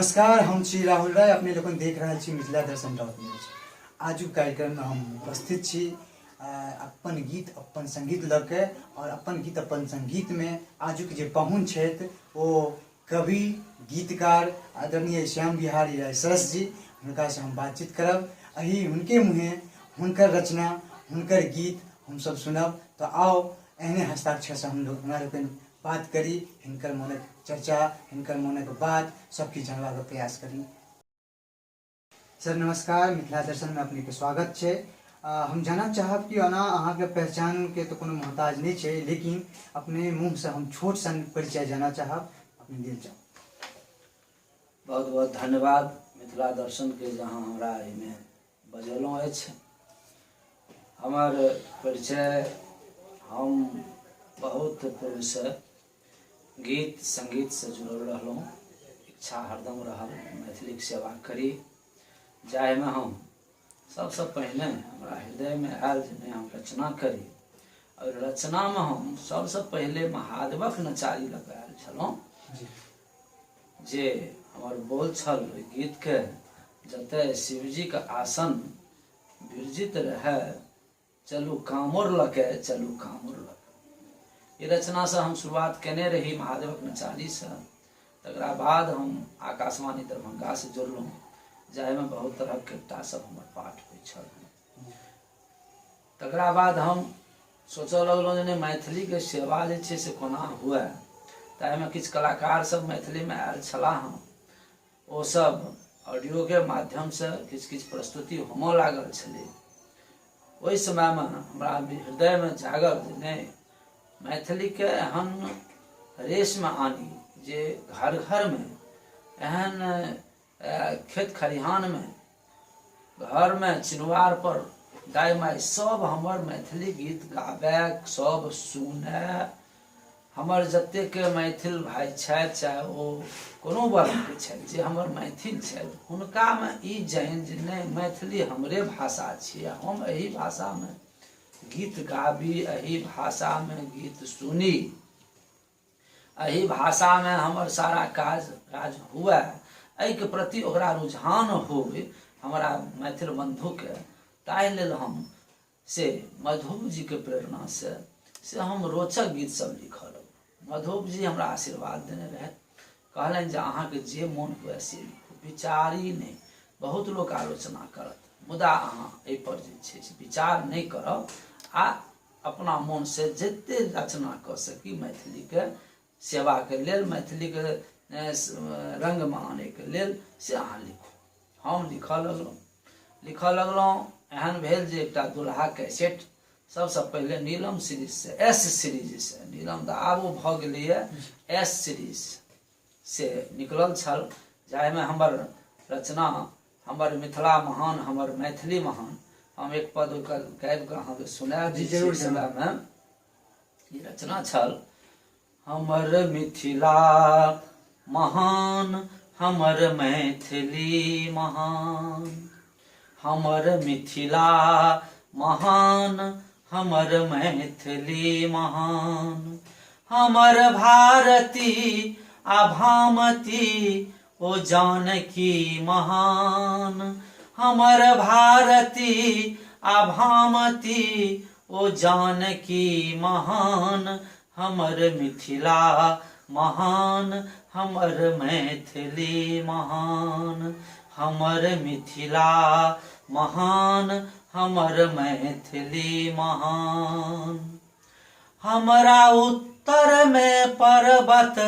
नमस्कार, हम छी राहुल राय। अपने लोकनि देख रहल छी मिथिला दर्शन डॉट न्यूज। आजुक कार्यक्रममे हम उपस्थित छी अपन गीत अपन संगीत लऽ के, और अपन गीत अपन संगीतमे आजुक जे पाहुन छथि ओ कवि गीतकार आदरणीय श्याम बिहारी राय सरस जी, हुनकासँ हम बातचीत करब। एहि हुनके मुँहे हुनकर रचना हुनकर गीत हमसब सुनब। तऽ आउ एहने हस्ताक्षरसँ हम लोग हमरा लोकनि बात करी, हिनकर मोनक चर्चा, हिनकर मोनक बात सब किछु जानबाक प्रयास करी। सर नमस्कार, मिथिला दर्शन में अपने के स्वागत छै। हम जानऽ चाहब कि ओना अहाँके पहचान के तो कोनो मोहताज नहीं छै, लेकिन अपने मुँह से हम छोट सन परिचय जानऽ चाहब, अपने दिल जाओ। बहुत बहुत धन्यवाद मिथिला दर्शन के जहाँ हमरा एहिमे बजेलहुँ अछि। हमर परिचय, हम बहुत पूर्वसँ गीत सङ्गीतसँ जुड़ल रहलहुँ। इच्छा हरदम रहल मैथिलीक सेवा करी, जाहिमे हम सबसँ पहिने हमरा हृदयमे आयल जे नहि हम रचना करी, और रचनामे हम सबसँ पहिले महादेवक नचारी लऽ कऽ आयल छलहुँ, जे हमर बोल छल ओहि गीतके, जतय शिवजीके आसन विरजित रहै चलू कामोर लऽ के, चलू कामोर लऽ के। ई रचनासँ हम शुरुआत केने रही महादेवक नचारीसँ। तकरा बाद हम आकाशवाणी दरभंगासँ जुड़लहुँ, जाहिमे बहुत तरहक किरता सब हमर पाठ होइ छल। तकरा बाद हम सोचऽ लगलहुँ जे नहि, मैथिलीके सेवा जे छै से कोना हुए। ताहिमे किछु कलाकार सब मैथिलीमे आयल छलाह हँ, ओ सब ऑडियोके माध्यमसँ किछु किछु प्रस्तुति होमऽ लागल छलै। ओहि समयमे हमरा हृदयमे जागल जे नहि, मैथिलीके एहन रेसमे आनी जे घर घरमे, एहन खेत खरिहानमे, घरमे चिनवार पर दाइ माइ सब हमर मैथिली गीत गाबय, सब सुनय। हमर जतेक मैथिल भाइ छथि, चाहे ओ कोनो वर्णके छथि, जे हमर मैथिल छथि, हुनकामे ई जानि जे नहि, मैथिली हमरे भाषा छियै, हम एहि भाषामे गीत गाबी, एहि भाषामे गीत सुनी, एहि भाषामे हमर सारा काज राज हुए, एहिके प्रति ओकरा रुझान होय हमरा मैथिल बन्धुके। ताहि लेल हम से मधुप जीके प्रेरणासँ से हम रोचक गीत सब लिखऽ लगलहुँ। मधुप जी हमरा आशीर्वाद देने रहथि, कहलनि जे अहाँके जे मोन हुए से लिखू, विचारी नहि। बहुत लोक आलोचना करत, मुदा अहाँ एहिपर जे छै से विचार नहि करब आ अपना मोनसँ जते रचना कऽ सकी मैथिलीके सेवाके लेल, मैथिलीके रङ्गमे आनैके लेल से अहाँ लिखू। हम लिखऽ लगलहुँ, लिखऽ लगलहुँ। एहन भेल जे एकटा दुल्हा कैसेट सबसँ पहिले नीलम सीरीजसँ, एस सीरीजसँ, नीलम तऽ आब ओ भऽ गेलैए, एस सीरीज से निकलल छल, जाहिमे हमर रचना हमर मिथिला महान हमर मैथिली महान। हम एक पद ओकर गाबि कऽ अहाँके सुना दै छी। समयमे ई रचना छल, हमर मिथिला महान हमर मैथिली महान, हमर मिथिला महान हमर मैथिली महान, हमर भारती आ भामती ओ जानकी महान, हमर भारती आ भामती ओ जानकी महान, हमर मिथिला महान हमर मैथिली महान, हमर मिथिला महान हमर मैथिली महान। हमरा उत्तर में पर्वत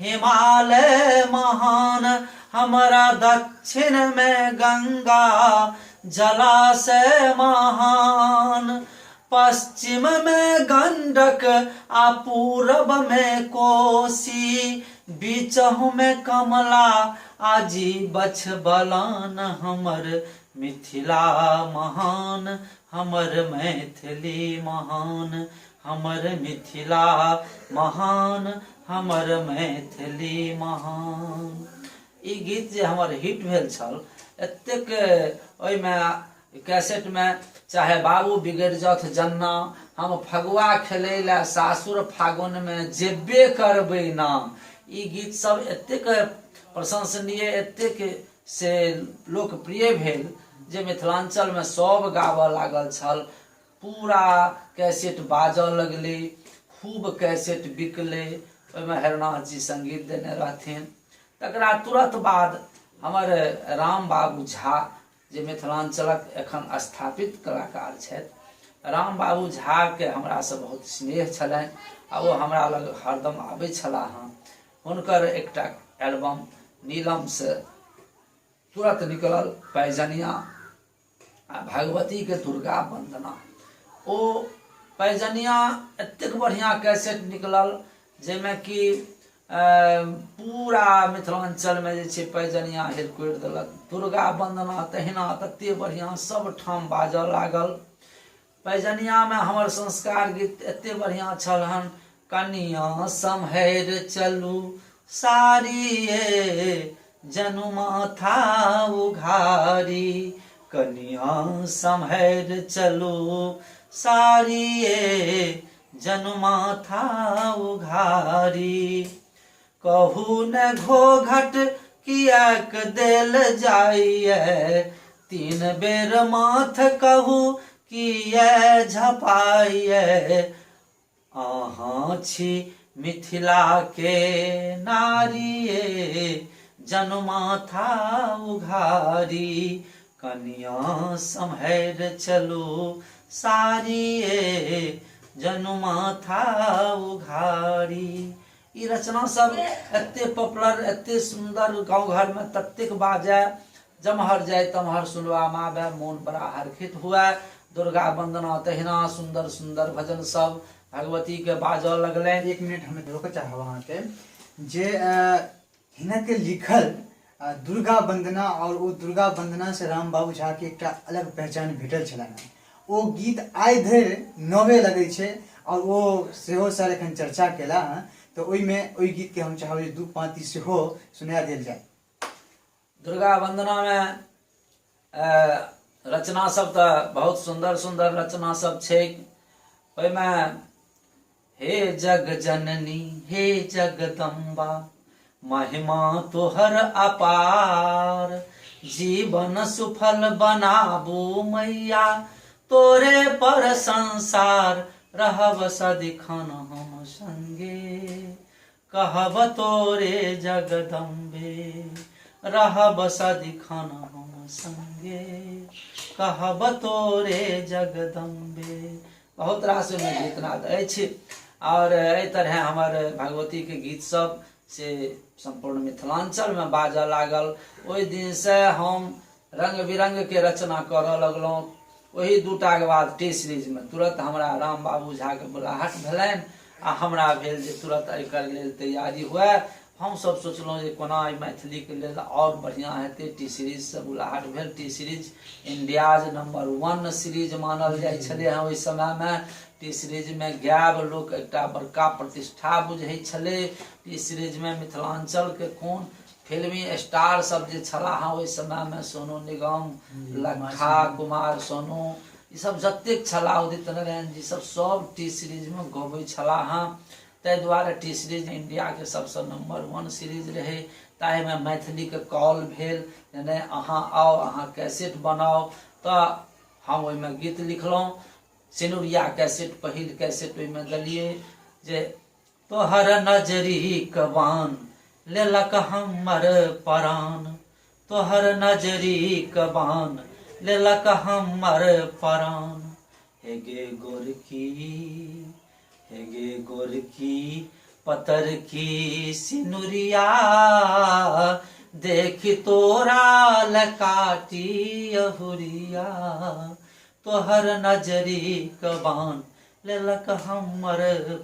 हिमालय महान, हमरा दक्षिण में गंगा जलाशय महान, पश्चिम में गंडक आ पूरब में कोसी, बीचहु में कमला आजी बछ बलान, हमर मिथिला महान हमर मैथिली महान, हमर मिथिला महान हमर मैथिली महान। ई गीत जे हमर हिट भेल छल एतेक, ओहिमे कैसेटमे चाहे बाबू बिगड़ि जाउथ जन्ना, हम फगुआ खेलै लए सासुर फागुनमे जेबे करबै ना, ई गीत सब एतेक प्रशंसनीय एतेक से लोकप्रिय भेल जे मिथिलाञ्चलमे सब गाबऽ लागल छल। पूरा कैसेट बाजऽ लगलै, खूब कैसेट बिकलै। ओहिमे हरिनाथ जी संगीत देने रहथिन। तकरा तुरत बाद हमर राम बाबू झा जे मिथिलाञ्चलक एखन स्थापित कलाकार छथि, राम बाबू झाके हमरासँ बहुत स्नेह छलनि आ ओ हमरा लग हरदम आबै छलाह हँ। हुनकर एकटा एल्बम नीलमसँ तुरत निकलल, पैजनिया आ भगवतीके दुर्गा वन्दना। ओ पैजनिया एतेक बढ़िआँ कैसेट निकलल जाहिमे कि पूरा मिथिलाञ्चलमे जे छै पैजनिया हिलकोरि देलक। दुर्गा वन्दना तहिना तते बढ़िआँ सब ठाम बाजऽ लागल। पैजनियामे हमर संस्कार गीत एते बढ़िआँ छल हन, कनिया सम्हरि चलू साड़िये जनु माथा उघारी, कनिया सम्हरि चलू साड़िये जनु माथा उघारी, कहू ने घोघट किएक देल जाइए, तीन बेर माथ कहू किए झपाइए, अहाँ छी मिथिला के नारिये जनु माथा उघारी, कनिया सम्हरि चलू साड़िये जनु माथा उघारी। ई रचना सब एते पॉपुलर, एते सुंदर, गाँव घर में ततेक बाजय, जमहर जाय तमहर सुनबामे आबय, मोन बड़ा हर्षित हुए। दुर्गा वंदना तहिना सुंदर सुंदर भजन सब भगवती के बाजऽ लगलनि। एक मिनट हम रोकऽ चाहब अहाँके जे हिनक लिखल दुर्गा वंदना और ओ दुर्गा वंदना से राम बाबू झा के एकटा अलग पहचान भेटल छलनि हँ। ओ गीत आइ धरि नवे लगै छै और ओ सेहो सर एखन चर्चा केला हँ, तऽ ओहिमे ओहि गीतके हम चाहब जे दू पाँति सेहो सुना देल जाय। दुर्गा वंदनामे रचना सब तऽ बहुत सुन्दर सुन्दर रचना सब छै। ओहिमे हे जग जननी हे जगदम्बा महिमा तोहर अपार, जीवन सुफल बनाबू मैया तोरे पर संसार, रहब सदिखन हम संगे कहब तोरे जगदम्बे, रहब सदिखन हम संगे कहब तोरे जगदम्बे। बहुत रास ओहिमे गीत नाद अछि आओर एहि तरहे हमर भगवतीके गीत सब से सम्पूर्ण मिथिलाञ्चलमे बाजऽ लागल। ओहि दिनसँ हम रङ्ग बिरङ्गके रचना करऽ लगलहुँ। ओही दूटाके बाद टी सीरीजमे तुरन्त हमरा राम बाबू झाके बुलाहट भेलनि आ हमरा भेल जे तुरन्त एकर लेल तैयारी हुए। हमसब सोचलहुँ जे कोना एहि मैथिलीके लेल आओर बढ़िआँ हेतै। टी सीरीजसँ बुलाहट भेल। T series India's number 1 series मानल जाइ छलै हँ ओहि समयमे। टी सीरीजमे गायब लोक एकटा बड़का प्रतिष्ठा बुझै छलै। टी सीरीजमे मिथिलाञ्चलके कोन फिल्मी स्टार सब जे छलाह हँ ओहि समयमे, सोनू निगम, लखा कुमार सोनू, ई सब जतेक छलाह, उदित नारायण जी सब, सब टी सीरीजमे गबै छलाह हँ। ताहि दुआरे टी सीरीज इंडियाके सबसँ नंबर 1 सीरीज रहै। ताहिमे मैथिलीके कॉल भेल जे नहि अहाँ आउ, अहाँ कैसेट बनाउ। तऽ हम ओहिमे गीत लिखलहुँ। सिनुरिया कैसेट पहिल कैसेट ओहिमे देलियै जे तोहर नजरीक बान लेलक हमर परान, तोहर नजरीक बान लेलक हमर परान, हे गे गोरकी हे गे गोरकी पतर की सिनुरिया, देख तोरा लकाटी अहुरिया, तोहर नजरीक बान लेलक हमर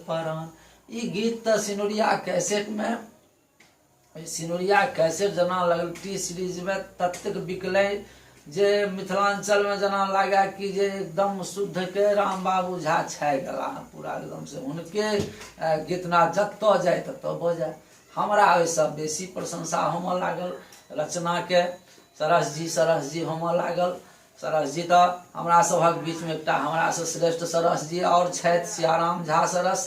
परान। ई गीत तऽ सिनुरिया कैसेटमे, सिनुरिया कैसेट जेना लगल टी सीरीजमे ततेक बिकलै जे मिथिलाञ्चलमे जेना लागए कि जे एकदम शुद्धके राम बाबू झा छाइ गेला पूरा एकदम से हुनके गीतनाद जतऽ जाय ततऽ भऽ जाय। हमरा ओहिसँ बेसी प्रशंसा होमऽ लागल रचनाके, सरस जी सरस जी होमऽ लागल। सरस जी तऽ हमरा सभक बीचमे एकटा हमरासँ श्रेष्ठ सरस जी आओर छथि, सियाराम झा सरस,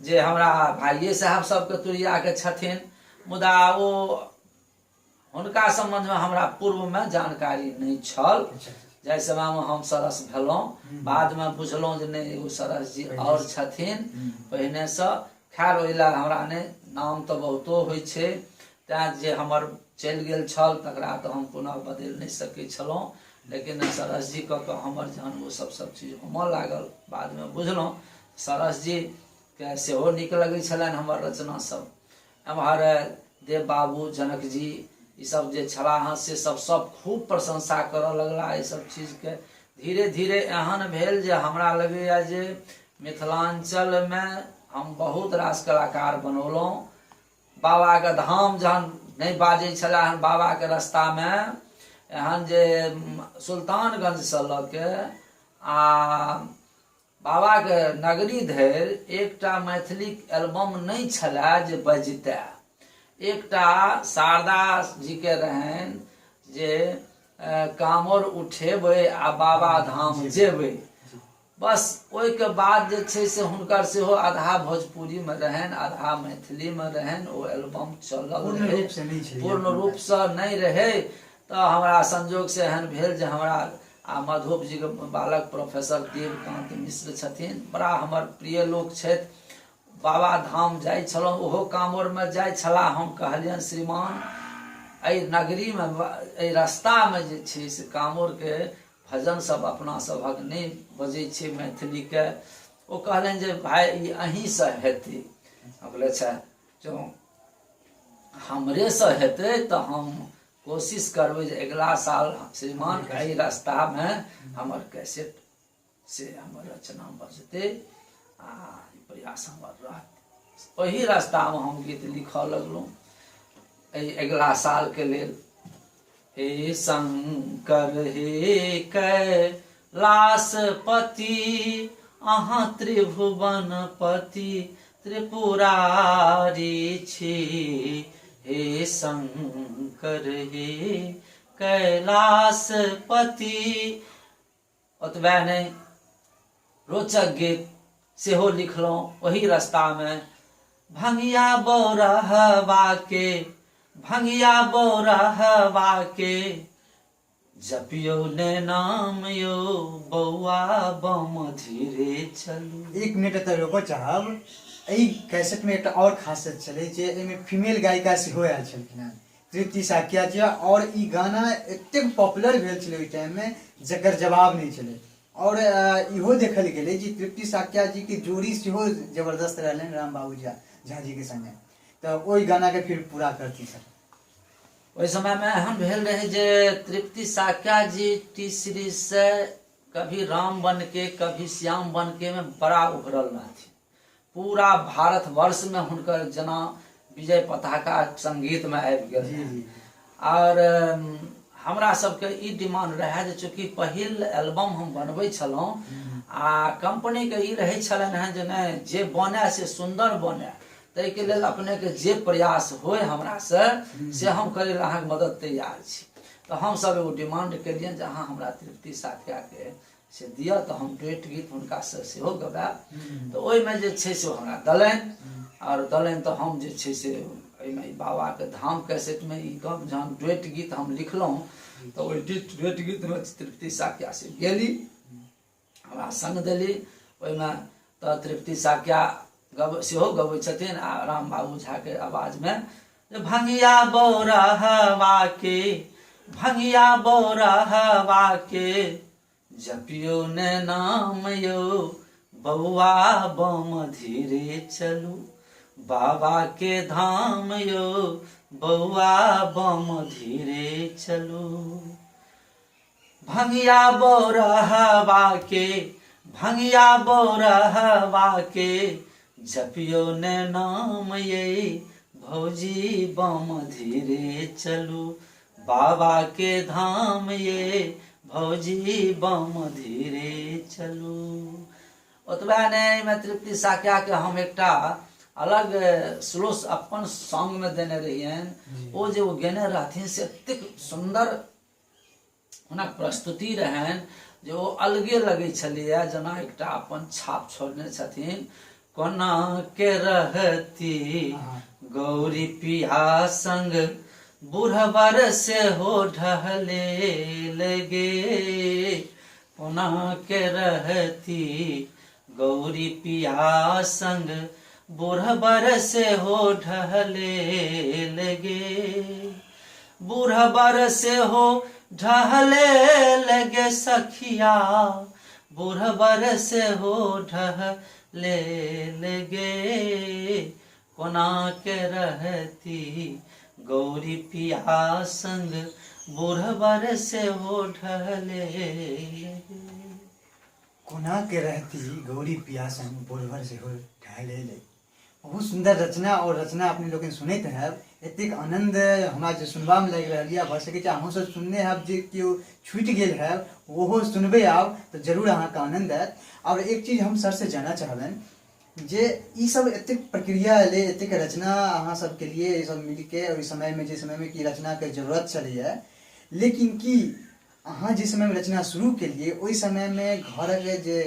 जे हमरा भाइये साहब सबके तुरियाके छथिन, मुदा ओ हुनका सम्बन्धमे हमरा पूर्वमे जानकारी नहि छल। जाहि समयमे हम सरस भेलहुँ, बादमे बुझलहुँ जे नहि, एगो सरस जी आओर छथिन पहिनेसँ। खैर, ओहि लए हमरा नहि, नाम तऽ बहुतो होइ छै, तैँ जे हमर चलि गेल छल तकरा तऽ हम पुनः बदलि नहि सकै छलहुँ। लेकिन सरस जी कऽ कऽ हमर जहन ओ सब सब चीज होमऽ लागल, बादमे बुझलहुँ, सरस जीके सेहो नीक लगै छलनि हमर रचना सब। एम्हर देव बाबू, जनक जी, ईसब जे छलाह हँ, से सब सब खूब प्रशंसा करऽ लगला एहि सब चीजके। धीरे धीरे एहन भेल जे हमरा लगैए जे मिथिलाञ्चलमे हम बहुत रास कलाकार बनौलहुँ। बाबाके धाम जहन नहि बाजै छलै हन बाबाके रस्तामे, एहन जे सुल्तानगंजसँ लऽ के आ बाबाके नगरी धरि एकटा मैथिली एल्बम नहि छलए जे बजितए। एकटा शारदा जीके रहनि जे कामर उठेबै आ बाबा धाम जेबै, बस। ओहिके बाद जे छै से हुनकर सेहो आधा भोजपुरीमे रहनि, आधा मैथिलीमे रहनि, ओ एल्बम चलल रहै, पूर्ण रूपसँ नहि रहै। तऽ हमरा संजोगसँ एहन भेल जे हमरा आ मधुप जीके बालक प्रोफेसर देवकान्त मिश्र छथिन, बड़ा हमर प्रिय लोक छथि। बाबा धाम जाइ छलहुँ, ओहो काँवरमे जाइ छलाह। हम कहलियनि, श्रीमान, एहि नगरीमे, एहि रस्तामे जे छै से काँवरके भजन सब अपना सभक नहि बजै छै मैथिलीके। ओ कहलनि जे भाय, ई अहीँसँ हेतै। हम कहलियै, अच्छा, जँ हमरेसँ हेतै तऽ हम कोशिश करबै जे अगिला साल श्रीमान एहि रास्तामे हमर कैसेट से हमर रचना बजतै आ ई प्रयास हमर रहत। ओहि रास्तामे हम गीत लिखऽ लगलहुँ एहि अगिला सालके लेल। हे शंकर हे कैलाशपति, अहाँ त्रिभुवन पति त्रिपुरारी छी। हे शंकर हे कैलाशपति। ओतबे नहि, रोचक गीत सेहो लिखलहुँ ओही रस्तामे। भंगिया बौरहबा के, भंगिया बौरहबा के, जपियौ ने नाम यौ बौआ, बम धीरे चलू। एक मिनट एतऽ रोकऽ चाहब। एहि कैसेटमे एकटा आओर खासियत छलै जे एहिमे फीमेल गायिका सेहो आयल छलखिन हेँ, तृप्ति साकिया जी। आओर ई गाना एतेक पॉपुलर भेल छलै ओहि टाइममे जकर जवाब नहि छलै। आओर इहो देखल गेलै जे तृप्ति साकिया जीके जोड़ी सेहो जबरदस्त रहलनि राम बाबू झा झा जीके संगे। तऽ ओहि गानाके फिर पूरा करती सर। ओहि समयमे एहन भेल रहै जे तृप्ति साक्या जी टी सीरीज से कभी राम बन के कभी श्याम बन के में बड़ा उभरल रहथिन। पूरा भारतवर्षमे हुनकर जेना विजय पताका संगीतमे आबि गेल। आओर हमरा सबके ई डिमांड रहए जे चूँकि पहिल एल्बम हम बनबै छलहुँ आ कम्पनीके ई रहै छलनि हेँ जे नहि, जे बनय से सुन्दर बनय, ताहिके लेल अपनेके जे प्रयास होय हमरासँ से हम करै लए अहाँके मदद तैयार छी। तऽ हमसब एगो डिमांड केलियनि जे अहाँ हमरा तृप्ति साथियाके से दिअ तऽ हम डुएट गीत हुनकासँ सेहो गबायब। तऽ ओहिमे जे छै से ओ हमरा देलनि, आओर देलनि तऽ हम जे छै से एहिमे ई बाबाके धाम कैसेटमे ई गप जहन डुएट गीत हम लिखलहुँ तऽ ओहि डुएट गीतमे तृप्ति साक्या से गेली, हमरा सङ्ग देली ओहिमे। तऽ तृप्ति साक्या गब सेहो गबै छथिन आ राम बाबू झाके आवाजमे जे भंगिया बौरहवा के, भंगिया बौरहवा के, जपियौ ने नाम यौ बौआ, बम धीरे चलू बाबा के धाम यौ बौआ, बम धीरे चलू। भंगिया बौरहवा के, भंगिया बौरहवा के, जपियौ ने नाम ये भौजी, बम धीरे चलू बाबा के धाम ये भौजी, बम धीरे चलू। ओतबे नहि, एहिमे तृप्ति साक्याके हम एकटा अलग स्लो अपन सॉन्गमे देने रहियनि। ओ जे ओ गेने रहथिन से एतेक सुन्दर हुनक प्रस्तुति रहनि जे ओ अलगे लगै छलैए, जेना एकटा अपन छाप छोड़ने छथिन। कोना के रहती गौरी पिया संग बुढ़बर से हो ढहले लगे, कोना के रहती गौरी पिया संग बुढ़बर से हो ढहले लगे, बुढ़बर से हो ढहले लगे सखिया, बुढ़बर से हो ढहले लगे, कोना के रहती गौरी पिया संग बुढ़बर से हो ढहले लगे। कोना के रहती गौरी पिया संग बुढ़बर से हो ढहले लगे। बहुत सुंदर रचना और रचना अपने लोकनि सुनैत हैब, एतेक आनंद हमरा जे सुनबामे लागि रहल यऽ, भऽ सकै छै अहूँ सब सुनने हैब, जे केओ छूटि गेल हैब ओहो सुनबै आब तऽ जरूर अहाँके आनंद आयत। आओर एक चीज हम सरसँ जानऽ चाहबनि जे ई सब एतेक प्रक्रिया एलै, एतेक रचना अहाँ सब केलियै ई सब मिलके ओहि समयमे, जे समयमे कि रचनाके जरूरत छलैए, लेकिन की अहाँ जे समयमे रचना शुरू केलियै ओहि समयमे घरक जे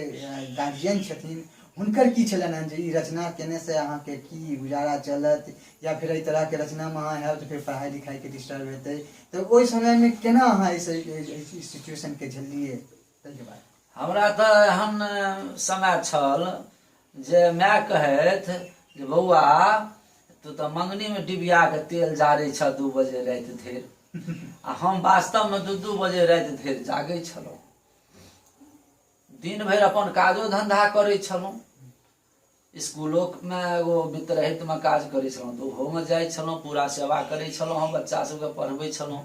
गार्जियन छथिन हुनकर की छलनि हेँ जे ई रचना केनेसँ अहाँके की गुजारा चलत, या फेर एहि तरहके रचनामे अहाँ हैब तऽ फेर पढ़ाइ लिखाइके डिस्टर्ब हेतै, तऽ ओहि समयमे केना अहाँ एहि सिचुएशनके झेललियै ताहिके बाद? हमरा तऽ एहन समय छल जे माय कहथि जे बौआ तू तऽ मङ्गनीमे डिबियाके तेल जारै छह 2 बजे राति धरि, आ हम वास्तवमे 2-2 बजे राति धरि जागै छलहुँ, दिन भरि अपन काजो धन्धा करै छलहुँ, स्कूलोमे एगो वित्तरहितमे काज करै छलहुँ तऽ ओहोमे जाइ छलहुँ, पूरा सेवा करै छलहुँ, हम बच्चा सबके पढ़बै छलहुँ।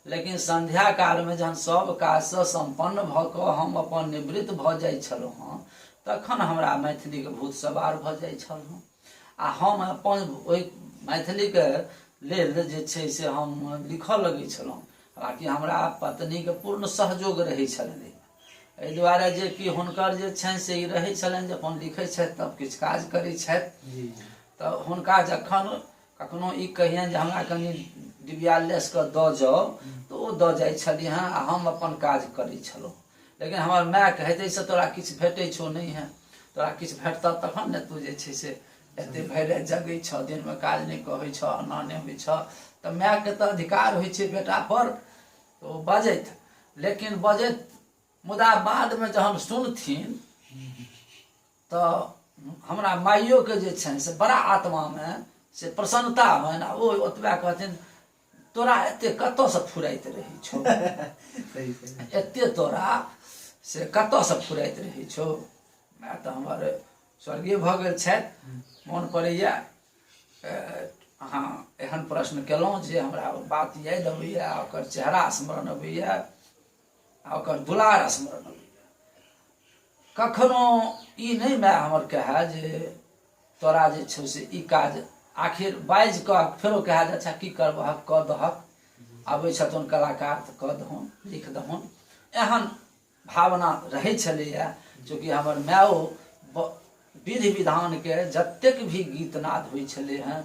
लेकिन सन्ध्या कालमे जहन सब काजसँ सम्पन्न भऽ कऽ हम अपन निवृत्त भऽ जाइ छलहुँ हँ तखन हमरा मैथिलीके भूत सवार भऽ जाइ छल हँ, आ हम अपन ओहि मैथिलीके लेल जे छै से हम लिखऽ लगै छलहुँ। हालाँकि हमरा पत्नीके पूर्ण सहयोग रहै छलनि एहि दुआरे जे कि हुनकर जे छनि से ई रहै छलनि जे अपन लिखै छथि तब किछु काज करै छथि, तऽ हुनका जखन कखनो ई कहियनि जे हमरा कनि डिबिया लेस कऽ दऽ जाउ तऽ ओ दऽ जाइ छलीह हँ आ हम अपन काज करै छलहुँ। लेकिन हमर माय कहैत एहिसँ तोरा किछु भेटै छौ नहि है, तोरा किछु भेटतऽ तखन ने तू जे छै से एते भरि राति जगै छह, दिनमे काज नहि कहै छह, एना नहि होइ छह। तऽ मायके तऽ अधिकार होइ छै बेटा पर, तऽ ओ बजैत, लेकिन बजैत मुदा बादमे जहन सुनथिन तऽ हमरा माइयोके जे छनि से बड़ा आत्मामे से प्रसन्नता होइन, आ ओ ओतबे कहथिन तोरा एते कतऽसँ फुराइत रहै छौ, एते तोरा से कतऽसँ फुराइत रहै छौ। माय तऽ हमर स्वर्गीय भऽ गेल छथि। मोन पड़ैए अहाँ एहन प्रश्न केलहुँ जे हमरा ओ बात याद अबैए, ओकर चेहरा स्मरण अबैए आ ओकर दुलार स्मरण अबैए। कखनो ई नहि माय हमर कहए जे तोरा जे छौ से ई काज, आखिर बाजि कऽ फेरो कहए जे अच्छा की करबहक कऽ दहक, आबै छथुन कलाकार तऽ कऽ दहुन लिख दहुन, एहन भावना रहै छलैए। चूँकि हमर मायो विधि विधानके जतेक भी गीतनाद होइ छलै हँ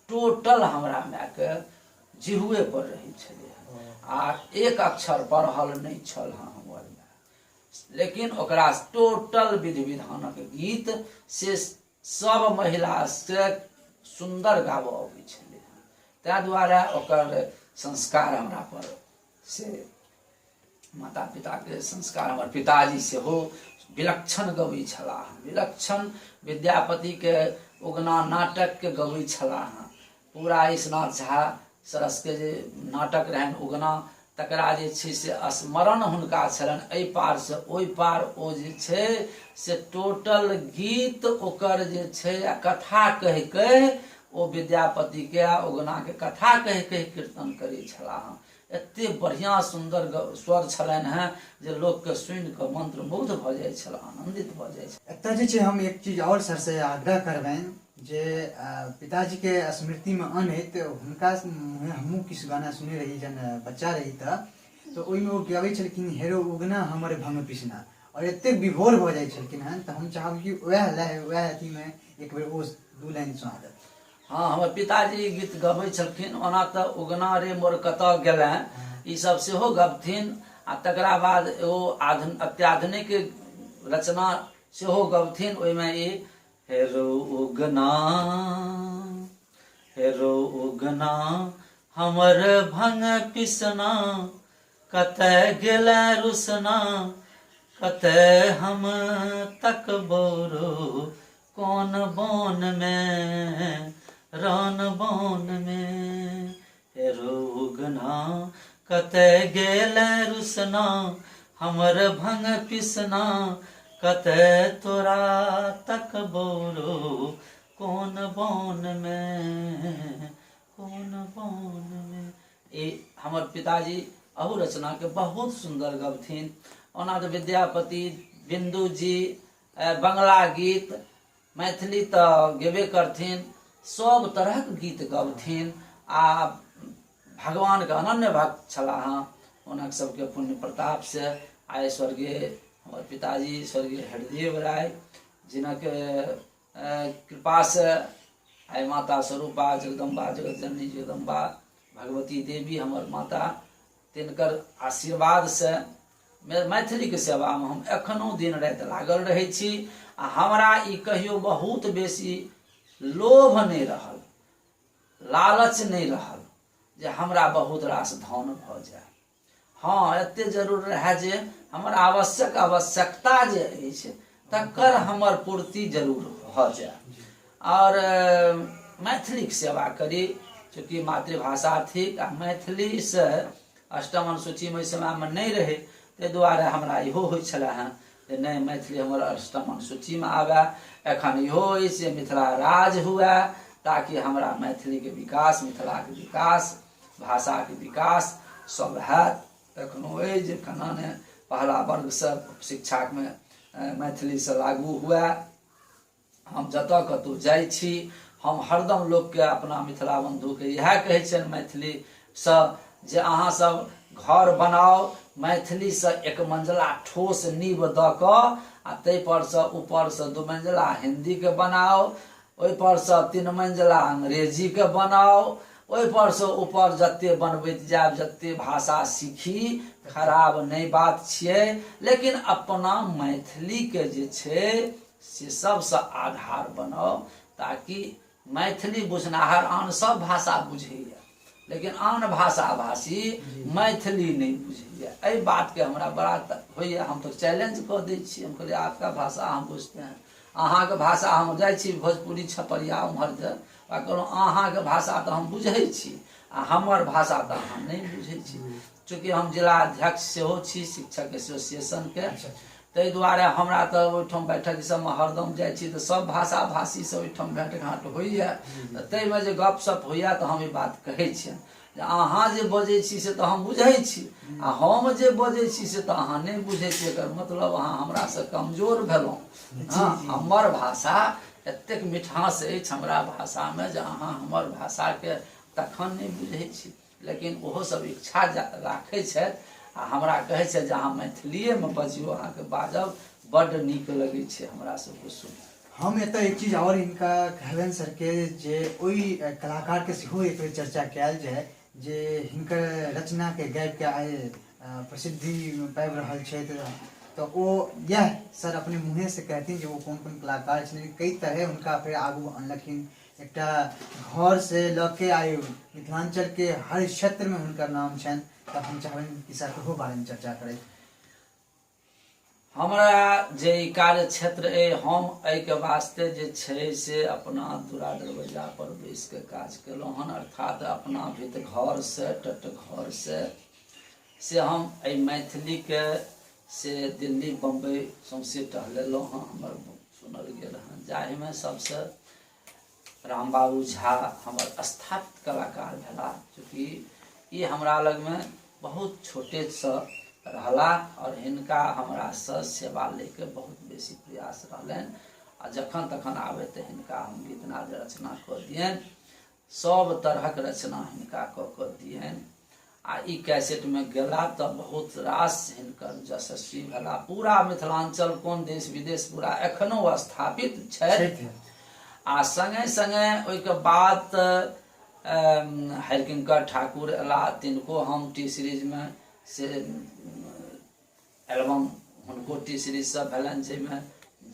टोटल हमरा मायके जिहुए पर रहै छलै हँ, आ एक अक्षर पढ़ल नहि छल हँ हमर माय, लेकिन ओकरा टोटल विधि विधानक गीत से सब महिला से सुन्दर गाबऽ अबै छलै हँ, ताहि दुआरे ओकर संस्कार हमरा पर से माता पिताके संस्कार। हमर पिताजी सेहो विलक्षण गबै छलाह, विलक्षण विद्यापतिके उगना नाटकके गबै छलाह हँ। पूरा ईशनाथ झा सरसके जे नाटक रहनि उगना, तकरा जे छै से स्मरण हुनका छलनि, एहि पारसँ ओहि पार ओ जे छै से टोटल गीत ओकर जे छै आ कथा कहि कहि ओ विद्यापतिके आ उगनाके कथा कहि कहि कीर्तन करै छलाह हँ। एते बढ़िआँ सुन्दर स्वर छलनि हेँ जे लोकके सुनिकऽ मन्त्रमुग्ध भऽ जाइ छल, आनन्दित भऽ जाइ छल। एतऽ जे छै हम एक चीज आओर सरसँ आग्रह करबनि जे पिताजीके स्मृतिमे अनैत हुनका हमहूँ किछु गाना सुनने रही जहन बच्चा रही तऽ ओहिमे ओ गबै छलखिन हेरो उगना हमर भंग पिसना, आओर एतेक विभोर भऽ जाइ छलखिन हेँ, तऽ हम चाहब कि वएह लय वएह अथीमे एक बेर ओ 2 लाइन सुना देब। हँ, हमर पिताजी गीत गबै छलखिन। ओना तऽ उगना रे मोर कतऽ गेलें ई सब सेहो गबथिन, आ तकरा बाद एगो अत्याधुनिक रचना सेहो गबथिन, ओहिमे ई हेरो उगना हेरो उगना हमर भंग पिसना कतय गेलै रुसना कतय हम तकबौ रो कोन बोन मे रान बोन मे हे रोगना कतय गेलै रुसना हमर भंग पिसना कतय तोरा तकबौ रो कोन बोन मे कोन बोन मे। ई हमर पिताजी अहू रचनाके बहुत सुन्दर गबथिन। ओना तऽ विद्यापति, बिन्दु जी, बंगला गीत, मैथिली तऽ गेबे करथिन, सब तरहक गीत गबथिन आ भगवानके अनन्य भक्त छलाह हँ। हुनक सबके पुण्य प्रताप से आइ स्वर्गीय हमर पिताजी स्वर्गीय हरिदेव राय जिनक कृपासँ आइ माता स्वरूपा जगदम्बा जगत जननी जगदम्बा भगवती देवी हमर माता तिनकर आशीर्वादसँ मैथिलीके सेवामे हम एखनो दिन राति लागल रहै छी। आ हमरा ई कहियो बहुत बेसी लोभ नहि रहल, लालच नहि रहल जे हमरा बहुत रास धन भऽ जाय। हँ, एते जरूर रहए जे हमर आवश्यक आवश्यकता जे अछि तकर हमर पूर्ति जरूर भऽ जाय आओर मैथिलीके सेवा करी, चूँकि मातृभाषा थिक आ मैथिलीसँ अष्टम अनुसूचीमे ओहि समयमे नहि रहै, ताहि दुआरे हमरा इहो होइ छलै हँ जे नहि मैथिली हमर अष्टम अनुसूचीमे आबए। एखन इहो अछि जे मिथिला राज हुए ताकि हमरा मैथिलीके विकास, मिथिलाके विकास, भाषाके विकास सब हैत। एखनो अछि जे केना ने पहला वर्गसँ शिक्षामे मैथिलीसँ लागू हुए। हम जतऽ कतहु जाइ छी हम हरदम लोकके अपना मिथिला बन्धुके इएह कहै छियनि मैथिलीसँ जे अहाँ सब घर बनाउ मैथिलीसँ एक मंजिला ठोस नींव दऽ कऽ आ ताहिपर सँ ऊपरसँ दू मंजिला हिन्दीके बनाउ, ओहिपर सँ तीन मंजिला अंग्रेजीके बनाउ, ओहिपर सँ ऊपर जते बनबैत जायब जते भाषा सीखी खराब नहि बात छियै, लेकिन अपना मैथिलीके जे छै से सबसँ आधार बनाउ ताकि मैथिली बुझनाहर आन सब भाषा बुझैया लेकिन आन भाषा भाषी मैथिली नहि बुझैया। एहि बातके हमरा बड़ा होइया, हम तऽ चैलेंज कऽ दै छी, हम कहलियै आपका भाषा हम बुझते हैं, अहाँके भाषा हम जाइ छी भोजपुरी छपरिया उम्हर जे कहलहुँ अहाँके भाषा तऽ हम बुझै छी आ हमर भाषा तऽ अहाँ नहि बुझै छी। चूँकि हम जिला अध्यक्ष सेहो छी शिक्षक एसोसिएशनके, ताहि दुआरे हमरा तऽ ओहिठाम बैठक सबमे हरदम जाइ छी तऽ सब भाषा भाषीसँ ओहिठाम भेँट घाँट होइए, तऽ ताहिमे जे गपशप होइए तऽ हम ई बात कहै छियनि जे अहाँ जे बजै छी से तऽ हम बुझै छी आ हम जे बजै छी से तऽ अहाँ नहि बुझै छी, एकर मतलब अहाँ हमरासँ कमजोर भेलहुँ। हँ, हमर भाषा एतेक मिठास अछि हमरा भाषामे जे अहाँ हमर भाषाके तखन नहि बुझै छी, लेकिन ओहो सब इच्छा राखै छथि आ हमरा कहै छथि जे अहाँ मैथिलीएमे बजियौ, अहाँके बाजब बड्ड नीक लगै छै हमरा सबके सुनैमे। हम एतऽ एक चीज आओर हिनका कहबनि सरके जे ओहि कलाकारके सेहो एक बेर चर्चा कयल जाय जे हिनकर रचनाके गाबिके आइ प्रसिद्धि पाबि रहल छथि, तऽ ओ इएह सर अपने मुँहेसँ कहथिन जे ओ कोन कोन कलाकार छथिन, कई तरहे हुनका फेर आगू अनलखिन, एकटा घर से लऽ के आइ मिथिलांचल के हर क्षेत्र में हुनकर नाम छनि, तऽ हम चाहबनि कि सर ओहो बारे में चर्चा करैत। हमरा जे ई कार्य क्षेत्र अइ हम एहिके वास्ते जे छै से अपना दुरा दरवजा पर बैस के काज केलहुँ हन, अर्थात अपना भीत घर से टट घर से हम एहि मैथिलीके से दिल्ली बम्बई सौंसे टहलेलहुँ हँ, हमर सुनल गेल हँ, जाहिमे सबसँ रामबाबू झा हमर स्थापित कलाकार भेला, चूँकि ई हमरा लगमे बहुत छोटेसँ रहला और हिनका हमरासँ सेवा लैके बहुत बेसी प्रयास रहलनि आ जखन तखन आबै तऽ हिनका हम गीतनाद रचना कऽ दियनि, सब तरहक रचना हिनका कऽ कऽ दियनि आ ई कैसेटमे गेला तऽ बहुत रास हिनकर यशस्वी भेला, पूरा मिथिलांचल कोन देश विदेश पूरा एखनो स्थापित छथि। आ संगे संगे ओहिके बाद हरिकिंकर ठाकुर एला, तिनको हम टी सीरीजमे से एल्बम हुनको टी सीरीज सब भेलनि, जाहिमे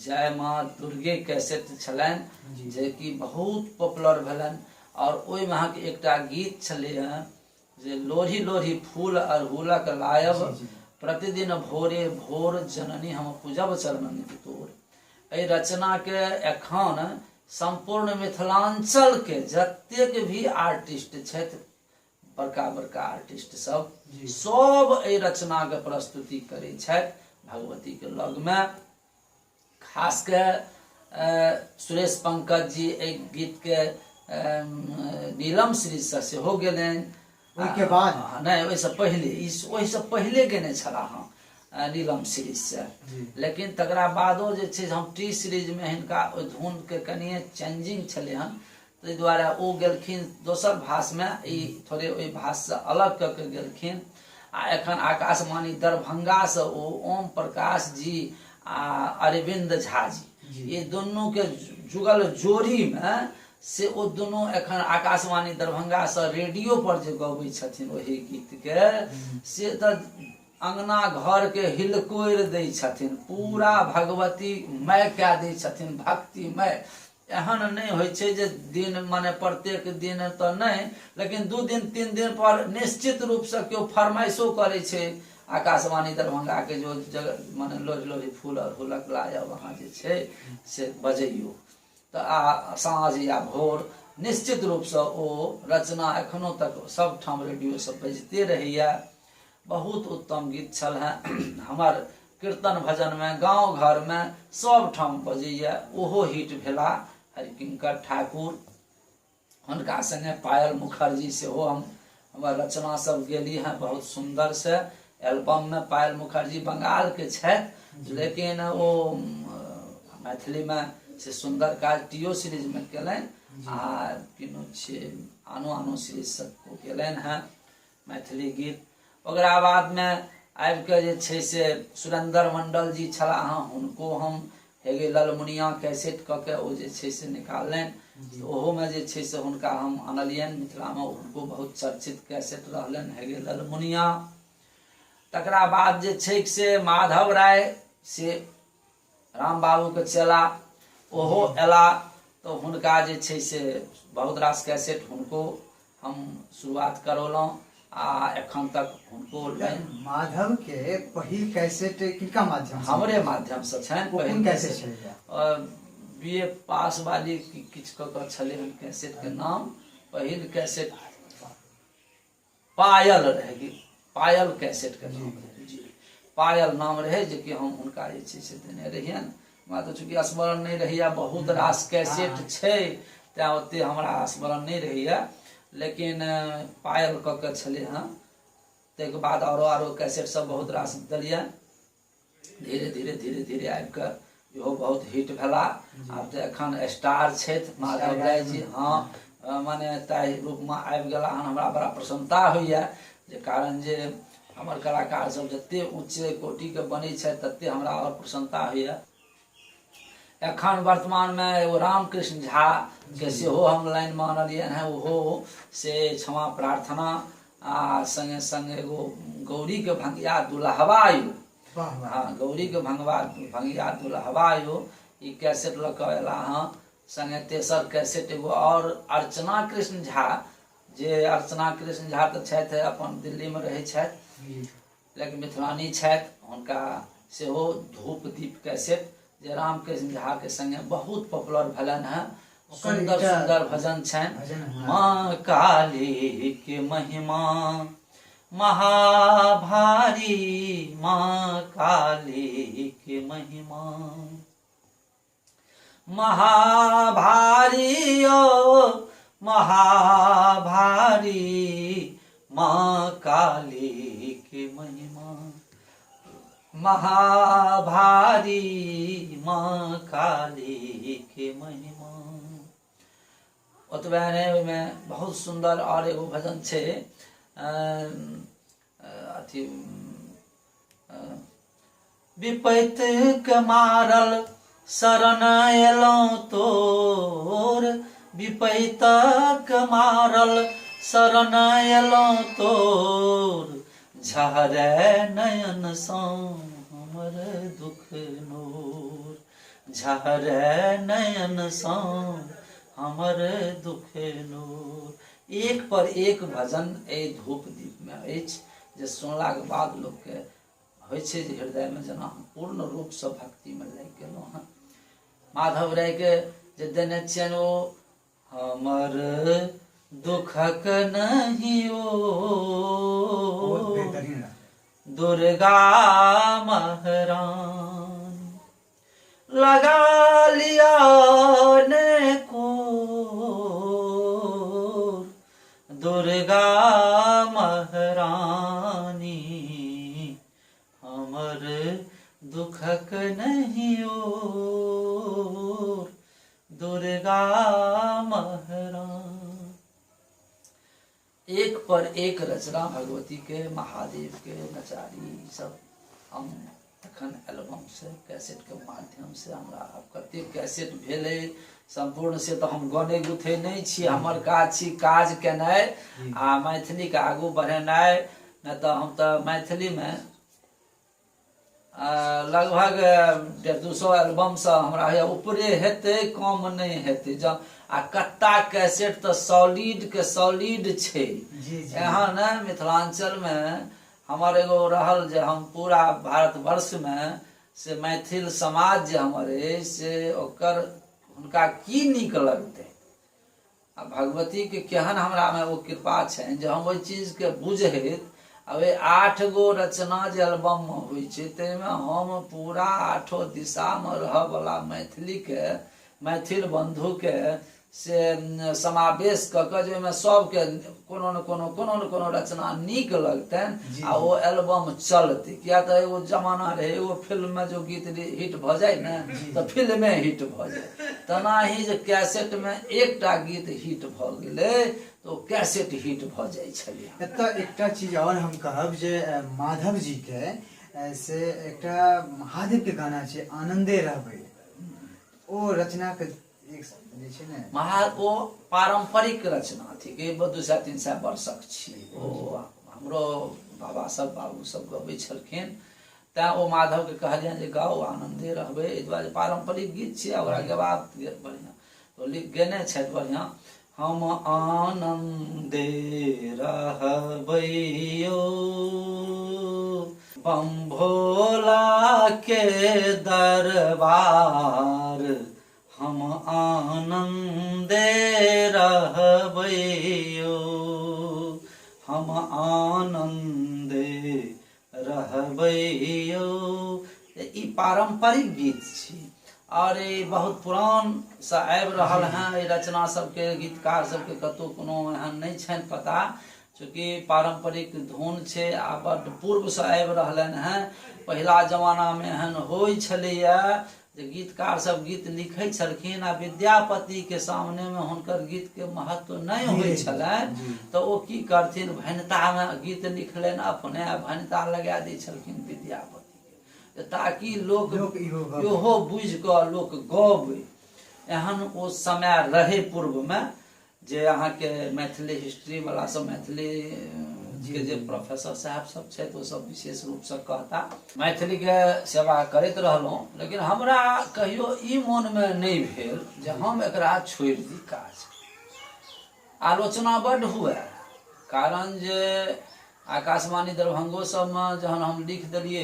जय माँ दुर्गे कैसेट छलनि जेकि बहुत पॉपुलर भेलनि। आओर ओहिमे अहाँके एकटा गीत छलै हँ जे लोढ़ी लोढ़ी फूल अड़हुलक लायब प्रतिदिन भोरे भोर जननी हम पूजब चरणन तोर। एहि रचनाके एखन सम्पूर्ण मिथिलांचलके जतेक भी आर्टिस्ट छथि, बड़का बड़का आर्टिस्ट सब सब एहि रचनाके प्रस्तुति करै छथि भगवतीके लगमे। खास के सुरेश पंकज जी एहि गीतके नीलम श्रीसँ सेहो गेलनि। ओहिके बाद? नहि, ओहिसँ पहिले, ओहिसँ पहिले गेने छलाह हँ नीलम सीरीजसँ, लेकिन तकरा बादो जे छै हम टी सीरीजमे हिनका ओहि धुनके कनिए चेंजिंग छलै हन, ताहि दुआरे ओ गेलखिन दोसर भाषमे, ई थोड़े ओहि भाषसँ अलग कऽ के गेलखिन। आ एखन आकाशवाणी दरभंगासँ ओ ओम प्रकाश जी आ अरविन्द झा जी, ई दुनूके जुगल जोड़ीमे से ओ दुनू एखन आकाशवाणी दरभंगासँ रेडियो पर जे गबै छथिन ओहि गीतके, से तऽ अंगना घरके हिलकोरि दै छथिन, पूरा भगवती मय कए दै छथिन, भक्तिमय। एहन नहि होइ छै जे दिन माने प्रत्येक दिन तऽ नहि, लेकिन 2 दिन 3 दिन पर निश्चित रूपसँ केओ फरमाइशो करै छै आकाशवाणी दरभंगाके जो जगह माने लोढ़ी लोढ़ी फूल अड़हुलक लायब अहाँ जे छै से बजैयौ, तऽ आ साँझ या भोर निश्चित रूपसँ ओ रचना एखनो तक सबठाम रेडियो सब बजिते रहैया। बहुत उत्तम गीत छल हेँ, हमर कीर्तन भजनमे गाँव घरमे सबठाम बजैया, ओहो हिट भेला। हरिकिंकर ठाकुर, हुनका संगे पायल मुखर्जी सेहो हम हमर रचना सब गेली हेँ बहुत सुन्दर से एल्बममे। पायल मुखर्जी बंगालके छथि, लेकिन ओ मैथिलीमे से सुन्दर काज टीओ सीरीजमे केलनि आ किनो छै आनो आनो सीरीज सब ओ केलनि हेँ मैथिली गीत। ओकरा बादमे आबिके जे छै से सुरेन्द्र मंडल जी छलाह हँ, हुनको हम हेगे ललमुनिया कैसेट कऽ के ओ जे छै से निकाललनि, ओहोमे जे छै से हुनका हम अनलियनि मिथिलामे, हुनको बहुत चर्चित कैसेट रहलनि हेगे ललमुनिया। तकरा बाद जे छै से माधव राय से राम बाबूके चेला, ओहो अयला तऽ हुनका जे छै से बहुत रास कैसेट हुनको हम शुरुआत करौलहुँ आ एखन तक हुनको लाइन। माधव के पहिल कैसेट किनका माध्यम से? हमरे माध्यम से छनि। ओ कोन कैसेट छलै? बी ए पास वाली किछु कऽ कऽ छलै हन कैसेट के नाम। पहिल कैसेट पायल रहै कि पायल कैसेट के नाम रहै जी, पायल नाम रहै, जे कि हम हुनका जे छै से देने रहियनि। हमरा तऽ चूँकि स्मरण नहि रहैया, बहुत रास कैसेट छै तैं ओते हमरा स्मरण नहि रहैया, लेकिन पायल कऽ के छलै हँ। ताहिके बाद आरो आरो कैसेट सब बहुत रास देलियनि, धीरे धीरे धीरे धीरे आबि कऽ इहो बहुत हिट भेला। आब तऽ एखन स्टार छथि माधव राय जी, हँ माने ताहि रूपमे आबि गेला हन। हमरा बड़ा प्रसन्नता होइए जे कारण जे हमर कलाकार सब जते उच्च कोटिके बनै छथि तते हमरा आओर प्रसन्नता होइए। एखन वर्तमानमे एगो रामकृष्ण झा के सेहो हम लाइनमे आनलियनि हेँ, ओहो से क्षमा प्रार्थना आ संगे संग एगो गौरीके भंगिया दुल्हवा यो, हँ गौरीके भंगिया दुल्हवा यो, ई कैसेट लऽ कऽ अयला हँ। संगे तेसर कैसेट एगो आओर अर्चना कृष्ण झा, जे अर्चना कृष्ण झा तऽ छथि अपन दिल्लीमे रहै छथि लेकिन मिथिलानी छथि, हुनका सेहो धूप दीप कैसेट जे रामकृष्ण झा के संगे बहुत पॉपुलर भेलनि हेँ, सुन्दर सुन्दर भजन छनि। माँ काली के महिमा महाभारी, माँ काली के महिमा महाभारी, ओ महाभारी, माँ काली के महिमा महाभारी, माँ काली के महिमा। ओतबे नहि, ओहिमे बहुत सुन्दर आओर एगो भजन छै अथी विपैत के मारल शरण एलहुँ तोर, विपैत के मारल शरण एलहुँ तोर, झहरे नयन सँ हमर दुख नोर, झहरे नयन सँ हमर दुखे नूर। एक पर एक भजन एहि धूप दीप में अछि जे सुनलाके बाद लोकके होइ छै जे हृदयमे जेना हम पूर्ण रूपसँ भक्तिमे लागि गेलहुँ हँ। माधव रायके जे देने छियनि ओ हमर दुखक नहि ओ दुर्गा महरान लगा लिया ने को दुर्गा महरानी हमर दुखक नहीं ओ दुर्गा महरानी। एक पर एक रचना भगवती के, महादेव के, नचारी सब हम तखन एल्बम से कैसेट के माध्यम से हमरा आब कतेक कैसेट भेलै सम्पूर्ण से तऽ हम गने गुथे नहि छी, हमर काज छी काज केनाइ आ मैथिलीके आगू बढ़ेनाइ। नहि तऽ हम तऽ मैथिलीमे लगभग 150-200 एल्बमसँ हमरा होइए ऊपरे हेतै, कम नहि हेतै। जँ आ कत्ता कैसेट तऽ सॉलिड के सॉलिड छै। एहन मिथिलाञ्चलमे हमर एगो रहल जे हम पूरा भारतवर्षमे से मैथिल समाज जे हमर अछि से ओकर हुनका की नीक लगतै आ भगवतीके केहन हमरामे ओ कृपा छनि जे हम ओहि चीजके बुझैत आ ओहि 8 गो रचना जे एल्बममे होइ छै ताहिमे हम पूरा 8 दिशामे रहऽवला मैथिलीके मैथिल बन्धुके से समावेश कऽ कऽ जे ओहिमे सबके कोनो ने कोनो कोनो ने कोनो रचना नीक लगतनि आ ओ एल्बम चलतै। किया तऽ एगो जमाना रहै एगो फिल्ममे जो गीत हिट भऽ जाइ ने तऽ फिल्मे हिट भऽ जाइ, तेनाही जे कैसेटमे एकटा गीत हिट भऽ गेलै तऽ ओ कैसेट हिट भऽ जाइ छलै। एतऽ एकटा चीज आओर हम कहब जे माधव जी के से एकटा महादेव के गाना छै आनंदे रहबै, ओ रचना के एक जे छै ने ओ पारंपरिक रचना थिक, 200-300 वर्षक छी ओ, हमरो बाबा सब बाबू सब गबै छलखिन, तैं ओ माधवके कहलियनि जे गाउ आनन्दे रहबै, एहि दुआरे पारंपरिक गीत छियै, ओकरा गेबाक बढ़िआँ तो लिख गेने छथि बढ़िआँ। हम आनन्दे रहबैयो बम भोला के दरबार, हम आनन्दे रहबैयो, हम आनन्दे रहबैयो। ई पारंपरिक गीत छी और ई बहुत पुरान से आबि रहल हैं। एहि रचना सबके गीतकार सबके कतहु कोनो एहन नहि छनि पता, चूँकि पारंपरिक धुन छै आ बड्ड पूर्वसँ आबि रहलनि हैं। पहिला जमानामे एहन होइ छलैए जे गीतकार सब गीत लिखै छलखिन आ विद्यापति के सामने में हुनकर गीत के महत्व नहि होइ छलनि, तऽ ओ की करथिन भनिता में गीत लिखलनि अपने आ भनिता लगा दै छलखिन विद्यापति के, ताकि लोक इहो बुझि कऽ लोक गबै। एहन ओ समय रहै पूर्व में जे अहाँके मैथिली हिस्ट्री वाला सब मैथिली के जे प्रोफेसर साहब सब छथि ओ सब विशेष रूपसँ कहता। मैथिलीके सेवा करैत रहलहुँ, लेकिन हमरा कहियो ई मोनमे नहि भेल जे हम एकरा छोड़ि दी काज। आलोचना बड्ड हुए, कारण जे आकाशवाणी दरभंगो सबमे जहन हम लिख देलियै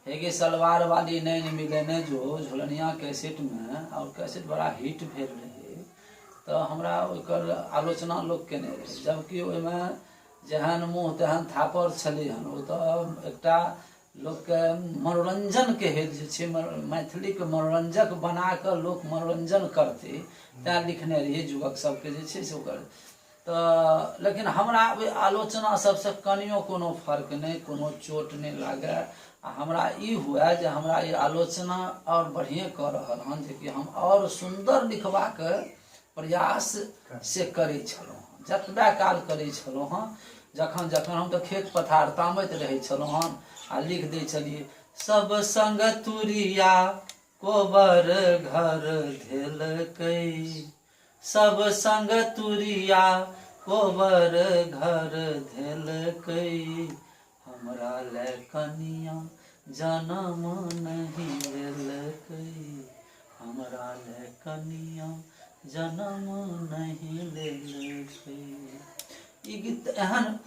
हे गे सलवार वाली नैन मिले ने जो झोलनिया कैसेटमे, और कैसेट बड़ा हिट भेल रहै, तऽ हमरा ओकर आलोचना लोक केने रहै, जबकि ओहिमे जेहन मुँह तेहन थापड़ छलै हन। ओ तऽ एकटा लोकके मनोरञ्जनके हेतु जे छै मैथिलीके मनोरञ्जक बना कऽ लोक मनोरञ्जन करतै तैँ लिखने रहियै युवक सबके जे छै से ओकर। तऽ लेकिन हमरा ओहि आलोचना सबसँ कनियो कोनो फर्क नहि, कोनो चोट नहि लागए आ हमरा ई हुए जे हमरा ई आलोचना आओर बढ़िएँ कऽ रहल हन, जेकि हम आओर सुन्दर लिखबाक प्रयास से करै छलहुँ हँ, जतबे काल करै छलहुँ हँ। जखन जखन हम तऽ खेत पथार तामैत रहै छलहुँ हँ आ लिख दै छलियै सब संग तुरिया कोबर घर धेलकै, सब संग तुरिया कोबर घर धेलकै, हमरा ले कनिया जनम नहि लेलकै, हमरा ले कनिया जनम नहि लेलकै। ई गीत एहन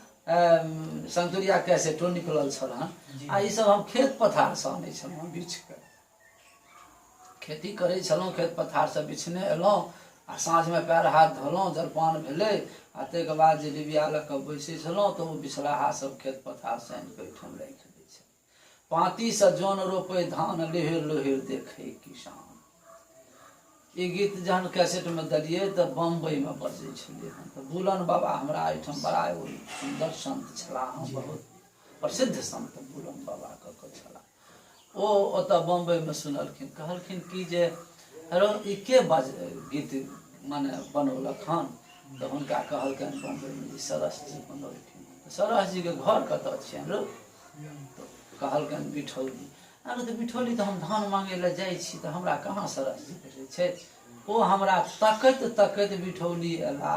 संतुरिया कैसेटो निकलल छल हन। आ ई सब हम खेत पथारसँ अनै छलहुँ, बीछ कऽ खेती करै छलहुँ, खेत पथारसँ बिछने एलहुँ आ साँझमे पैर हाथ धोलहुँ, जलपान भेलै आ ताहिके बाद जे डिबिया लऽ कऽ बैसै छलहुँ तऽ ओ बिछलाहा सब खेत पथारसँ आनि कऽ ओहिठाम राखि दै छलै। पाँतीसँ जन रोपै धान लेहेर लोहेर देखै किसान, ई गीत जहन कैसेटमे देलियै तऽ बम्बइमे बजै छलै हन। तऽ बुलन बाबा हमरा एहिठाम बड़ा एगो सुन्दर संत छलाह हँ, बहुत प्रसिद्ध संत बुलन बाबा कऽ कऽ छलाह। ओ ओतऽ बम्बइमे सुनलखिन, कहलखिन कि जे हेरो ई के बज गीत मने बनौलक हन? तऽ हुनका कहलकनि बम्बइमे जे सरस जी बनौलखिन। सरस जीके घर कतऽ छियनि रौ? तऽ कहलकनि बिठौली। अरे तऽ बिठौली तऽ हम धान मांगै लए जाइ छी तऽ हमरा कहाँ सरस जी भेटै छथि? ओ हमरा तकैत तकैत बिठौली एला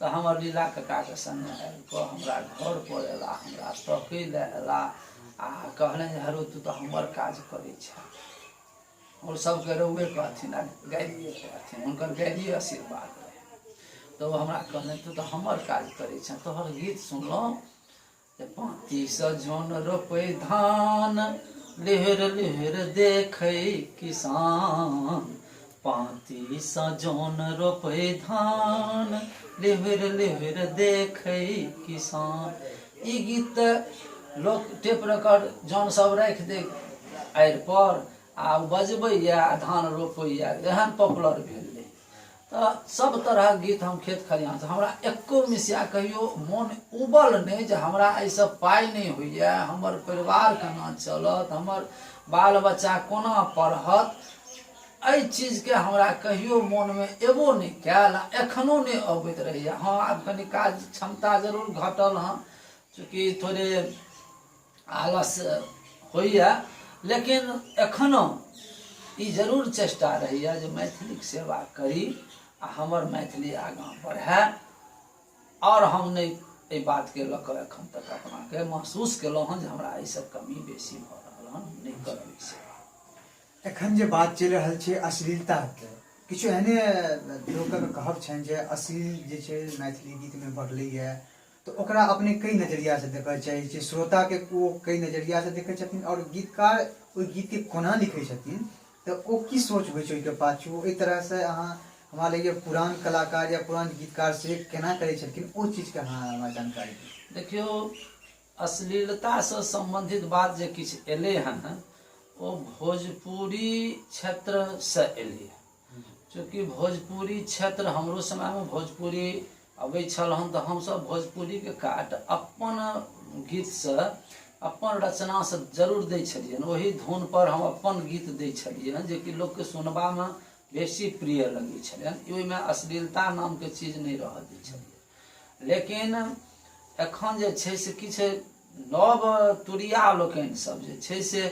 तऽ हमर लीला ककाके संगे आबि कऽ हमरा घर पर एला, हमरा तकै लए एला आ कहलनि जे हरो तू तऽ हमर काज करै छह। आओर सबके रौए कहथिन आ गारिए कहथिन, हुनकर गारिए आशीर्वाद रहै। तऽ ओ हमरा कहलनि तू तऽ हमर काज करै छह, तोहर गीत सुनलहुँ जे पाँतीसँ जन रोपै धान लेहर लेहर देखै किसान, पाँतीसँ जन रोपै धान लेहर लेहर देखै किसान। ई गीत तऽ लोक टेप रिकॉर्ड जन सब राखि दै आड़ि पर आ बजबैए आ धान रोपैए, एहन पॉपुलर भेल रहै। तऽ सब तरहक गीत हम खेत खलिहानसँ, हमरा एको मिसिया कहियो मोन उबल नहि जे हमरा एहिसँ पाइ नहि होइए, हमर परिवार केना चलत, हमर बाल बच्चा कोना पढ़त, एहि चीजके हमरा कहियो मोनमे एबो नहि कयल आ एखनो नहि अबैत रहैए। हँ आब कनि काज क्षमता जरूर घटल हँ, चूँकि थोड़े आलस होइए, लेकिन एखनो ई जरूर चेष्टा रहैए जे मैथिलीके सेवा करी आ हमर मैथिली आगाँ बढ़य। आओर हम नहि एहि बातके लऽ कऽ एखन तक अपनाके महसूस केलहुँ हँ जे हमरा एहिसँ कमी बेसी भऽ रहल हँ, नहि करब ई सेवा। एखन जे बात चलि रहल छै अश्लीलताके, किछु एहने लोकक कहब छनि जे अश्लील जे छै मैथिली गीतमे बढ़लैए, तऽ ओकरा अपने कई नजरियासँ देखऽ चाहै छियै? श्रोताके ओ कई नजरियासँ देखै छथिन आओर गीतकार ओहि गीतके कोना लिखै छथिन, तऽ ओ की सोच होइ छै ओहिके पाछू? एहि तरहसँ अहाँ हमरा लगैए पुरान कलाकार या पुरान गीतकार से केना करै छलखिन, ओ चीजके अहाँ हमरा जानकारी दिअ। देखियौ, अश्लीलतासँ सम्बन्धित बात जे किछु एलै हन ओ भोजपुरी क्षेत्रसँ एलै हन। चूँकि भोजपुरी क्षेत्र हमरो समयमे भोजपुरी अबै छल हन तऽ हमसभ भोजपुरीके काट अपन गीतसँ अपन रचनासँ जरूर दै छलियनि, ओहि धुनपर हम अपन गीत दै छलियै हन जेकि लोकके सुनबामे बेसी प्रिय लगै छलनि। ओहिमे अश्लीलता नामके चीज नहि रहऽ दै छलियै। लेकिन एखन जे छै से किछु नव तुरिया लोकनि सब जे छै से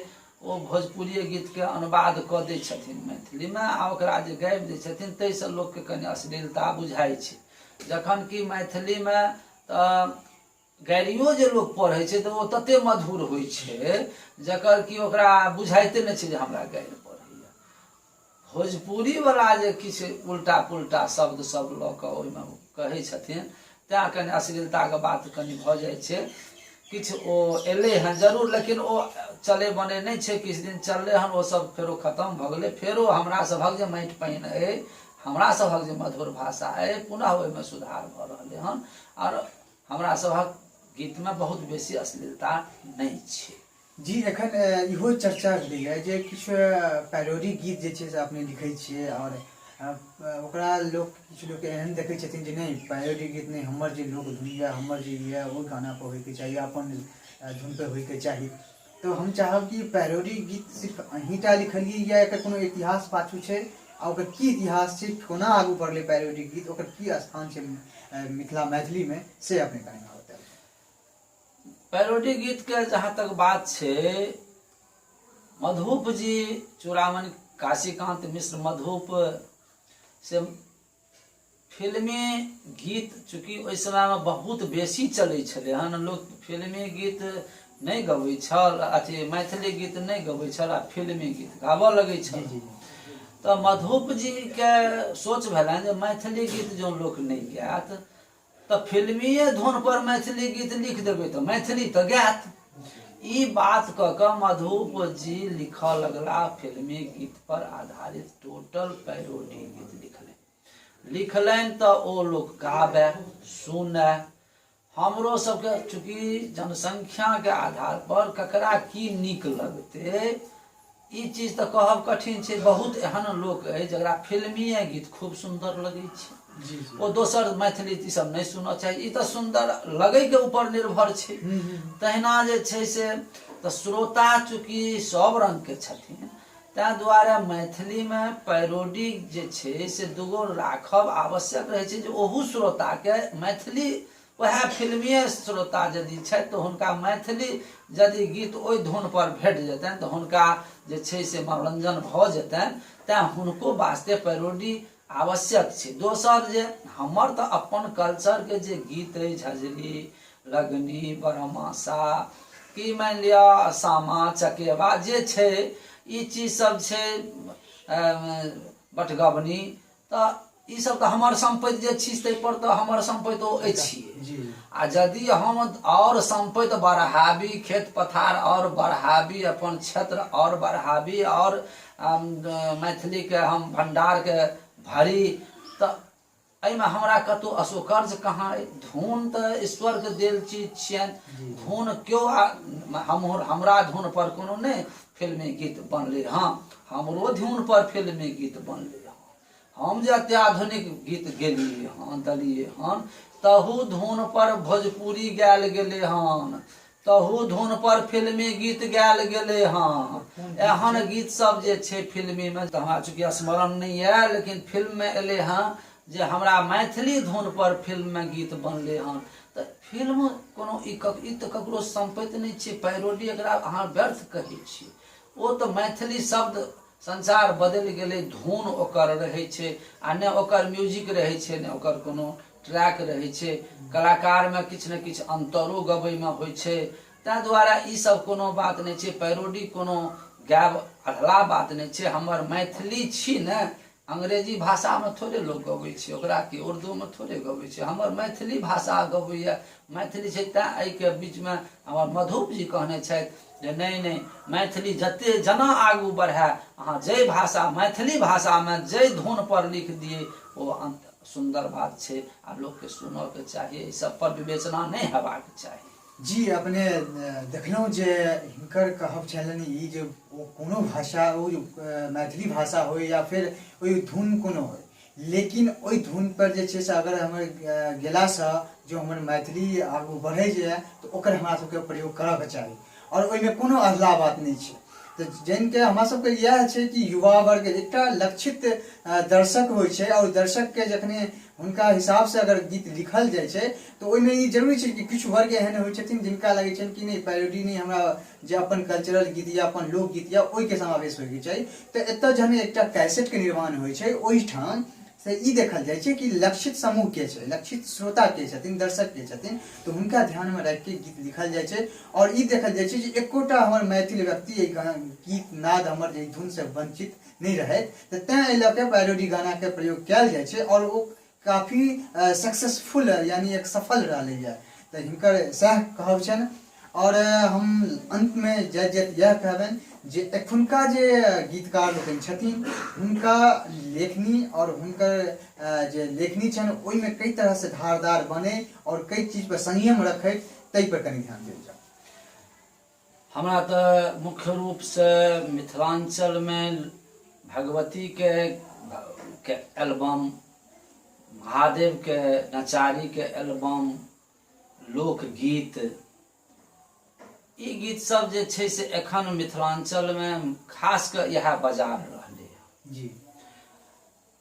ओ भोजपुरिये गीतके अनुवाद कऽ दै छथिन मैथिलीमे आ ओकरा जे गाबि दै छथिन ताहिसँ लोकके कनि अश्लीलता बुझाइ छै, जखन कि मैथिलीमे तऽ गारियो जे लोक पढ़ै छै तऽ ओ तते मधुर होइ छै जकर कि ओकरा बुझाइते नहि छै जे हमरा गारि पढ़ैए। भोजपुरीवला जे किछु उल्टा पुल्टा शब्द सब लऽ कऽ ओहिमे कहै छथिन तैँ कनि अश्लीलताके बात कनि भऽ जाइ छै। किछु ओ एलै हँ जरूर, लेकिन ओ चलै बनै नहि छै, किछु दिन चललै हन ओ सब फेरो खतम भऽ गेलै। फेरो हमरा सभक जे माटि पानि अइ, हमरा सभक जे मधुर भाषा अइ, पुनः ओहिमे सुधार भऽ रहलै हन आओर हमरा सभक गीतमे बहुत बेसी अश्लीलता नहि छै। जी, एखन इहो चर्चा भेलैए जे किछु पैरोडी गीत जे छै से अपने लिखै छियै आओर ओकरा लोक किछु लोक एहन देखै छथिन जे नहि पैरोडी गीत नहि, हमर जे लोक धुन यऽ, हमर जे यऽ ओहि गानापर होइके चाही, अपन धुनपर होइके चाही। तऽ हम चाहब कि पैरोडी गीत सिर्फ अहीँटा लिखलियै या एकर कोनो इतिहास पाछू छै आ ओकर की इतिहास छै, कोना आगू बढ़लै पैरोडी गीत, ओकर की स्थान छै मिथिला मैथिलीमे, से अपने कनि हमरा बतायब। पैरोडी गीतके जहाँ तक बात छै, मधुप जी चूड़ामणि काशीकांत मिश्र मधुप से फिल्मी गीत चूँकि ओहि समयमे बहुत बेसी चलै छलै हन, लोक फिल्मी गीत नहि गबै छल, अथी मैथिली गीत नहि गबै छल आ फिल्मी गीत गाबऽ लगै छल। तऽ मधुप जीके सोच भेलनि जे मैथिली गीत जँ लोक नहि गायत तऽ फिल्मीए धुन पर मैथिली गीत लिख देबै तऽ मैथिली तऽ गायत। ई बात कऽ कऽ मधुप जी लिखऽ लगला फिल्मी गीत पर आधारित टोटल पैरोडी गीत लिखलनि। लिखलनि तऽ ओ लोक गाबय, सुनय। हमरो सबके चूँकि जनसंख्याके आधार पर ककरा की नीक लगतै ई चीज तऽ कहब कठिन छै। बहुत एहन लोक अछि जकरा फिल्मीए गीत खूब सुन्दर लगै छै, ओ दोसर मैथिली ई सब नहि सुनऽ चाही। ई तऽ सुन्दर लगैके ऊपर निर्भर छै। तहिना जे छै से तऽ श्रोता चूँकि सब रङ्गके छथिन, ताहि दुआरे मैथिलीमे पैरोडी जे छै से दूगो राखब आवश्यक रहै छै जे ओहू श्रोताके मैथिली, वएह फिल्मीए श्रोता यदि छथि तऽ हुनका मैथिली यदि गीत ओहि धुनपर भेट जेतनि तऽ हुनका जे छै से मनोरञ्जन भऽ जेतनि। तैँ हुनको वास्ते पैरोडी आवश्यक छै। दोसर जे हमर तऽ अपन कल्चरके जे गीत अइ, झजरी, लगनी, बरहमासा, की मानि लिअ सामा चकेबा जे छै, ई चीज सब छै, बटगबनी, तऽ ई सब तऽ हमर सम्पत्ति जे छी ताहि पर तऽ हमर सम्पत्ति ओ अछि। आ यदि हम आओर सम्पत्ति बढ़ाबी, खेत पथार आओर बढ़ाबी, अपन क्षेत्र आओर बढ़ाबी, आओर मैथिलीके हम भण्डारके भरी, तऽ एहिमे हमरा कतहु असौकर्य कहाँ अइ? धुन तऽ ईश्वरके देल चीज छियनि। धुन केओ हम हमरा धुन पर कोनो नहि फिल्मी गीत बनलै हँ, हमरो धुन पर फिल्मी गीत बनलै हँ। हम जे अत्याधुनिक गीत गेलियै हँ, देलियै हन, तहू धुन पर भोजपुरी गायल गेलै हन, तहू धुन पर फिल्मी गीत गायल गेलै हँ। एहन गीत सब जे छै फिल्मीमे तऽ हमरा चूँकि स्मरण नहि यऽ, लेकिन फिल्ममे एलै हँ जे हमरा मैथिली धुन पर फिल्ममे गीत बनलै हँ। तऽ फिल्म कोनो ई तऽ ककरो सम्पत्ति नहि छै। पैरोडी एकरा अहाँ व्यर्थ कहै छियै। ओ तऽ मैथिली शब्द संसार बदलि गेलै, धुन ओकर रहै छै आ ने ओकर म्यूजिक रहै छै, ने ओकर कोनो ट्रैक रहै छै। कलाकारमे किछु ने किछु अन्तरो गबैमे होइ छै। ताहि दुआरे ई सब कोनो बात नहि छै। पैरोडी कोनो गायब अधला बात नहि छै। हमर मैथिली छी ने, अंग्रेजी भाषामे थोड़े लोक गबै छै ओकरा, कि उर्दूमे थोड़े गबै छै। हमर मैथिली भाषा गबैए, मैथिली छै। तैँ एहिके बीचमे हमर मधुप जी कहने छथि जे नहि नहि, मैथिली जते जेना आगू बढ़ए, अहाँ जाहि भाषा मैथिली भाषामे जाहि धुनपर लिख दियै ओ अन्त सुन्दर बात छै आ लोकके सुनऽके चाही। एहि सब पर विवेचना नहि हेबाक चाही। जी, अपने देखलहुँ जे हिनकर कहब छलनि ई जे ओ कोनो भाषा, ओ मैथिली भाषा होइ या फेर ओहि धुन कोनो होइ, लेकिन ओहि धुन पर जे छै से अगर हमर गेलासँ जो हमर मैथिली आगू बढ़ै जे तऽ ओकर हमरा सबके प्रयोग करऽके चाही आओर ओहिमे कोनो अधला बात नहि छै। तऽ जानिके हमरा सबके इएह छै कि युवा वर्ग एकटा लक्षित दर्शक होइ छै आओर दर्शकके जखने हुनका हिसाबसँ अगर गीत लिखल जाइ छै तऽ ओहिमे ई जरूरी छै कि किछु वर्ग एहन होइ छथिन जिनका लगै छनि कि नहि, पैरोडी नहि, हमरा जे अपन कल्चरल गीत या अपन लोकगीत या ओहिके समावेश होइके चाही। तऽ एतऽ जहन एकटा कैसेटके निर्माण होइ छै ओहिठाम से ई देखल जाइ छै कि लक्षित समूह के छै, लक्षित श्रोता के छथिन, दर्शक के छथिन, तऽ हुनका ध्यानमे राखिके गीत लिखल जाइ छै। आओर ई देखल जाइ छै जे एकोटा हमर मैथिल व्यक्ति एहि गीत नाद हमर जे धुनसँ वञ्चित नहि रहथि। तऽ तैँ एहि लऽ कऽ पैरोडी गानाके प्रयोग कयल जाइ छै आओर ओ काफी सक्सेसफुल यानी एक सफल रहलैए। तऽ हिनकर सएह कहब छनि। आओर हम अन्तमे जाइत जाइत इएह कहबनि जे एखुनका जे गीतकार लोकनि छथिन हुनका लेखनी आओर हुनकर जे लेखनी छनि ओहिमे कई तरहसँ धारदार बनै आओर कई चीजपर संयम रखैत ताहिपर कनि ध्यान देल जाउ। हमरा तऽ मुख्य रूपसँ मिथिलाञ्चलमे भगवतीके के एल्बम, महादेवके नचारीके एल्बम, लोकगीत, ई गीत सब जे छै से एखन मिथिलाञ्चलमे खास कऽ इएह बाजार रहलै जी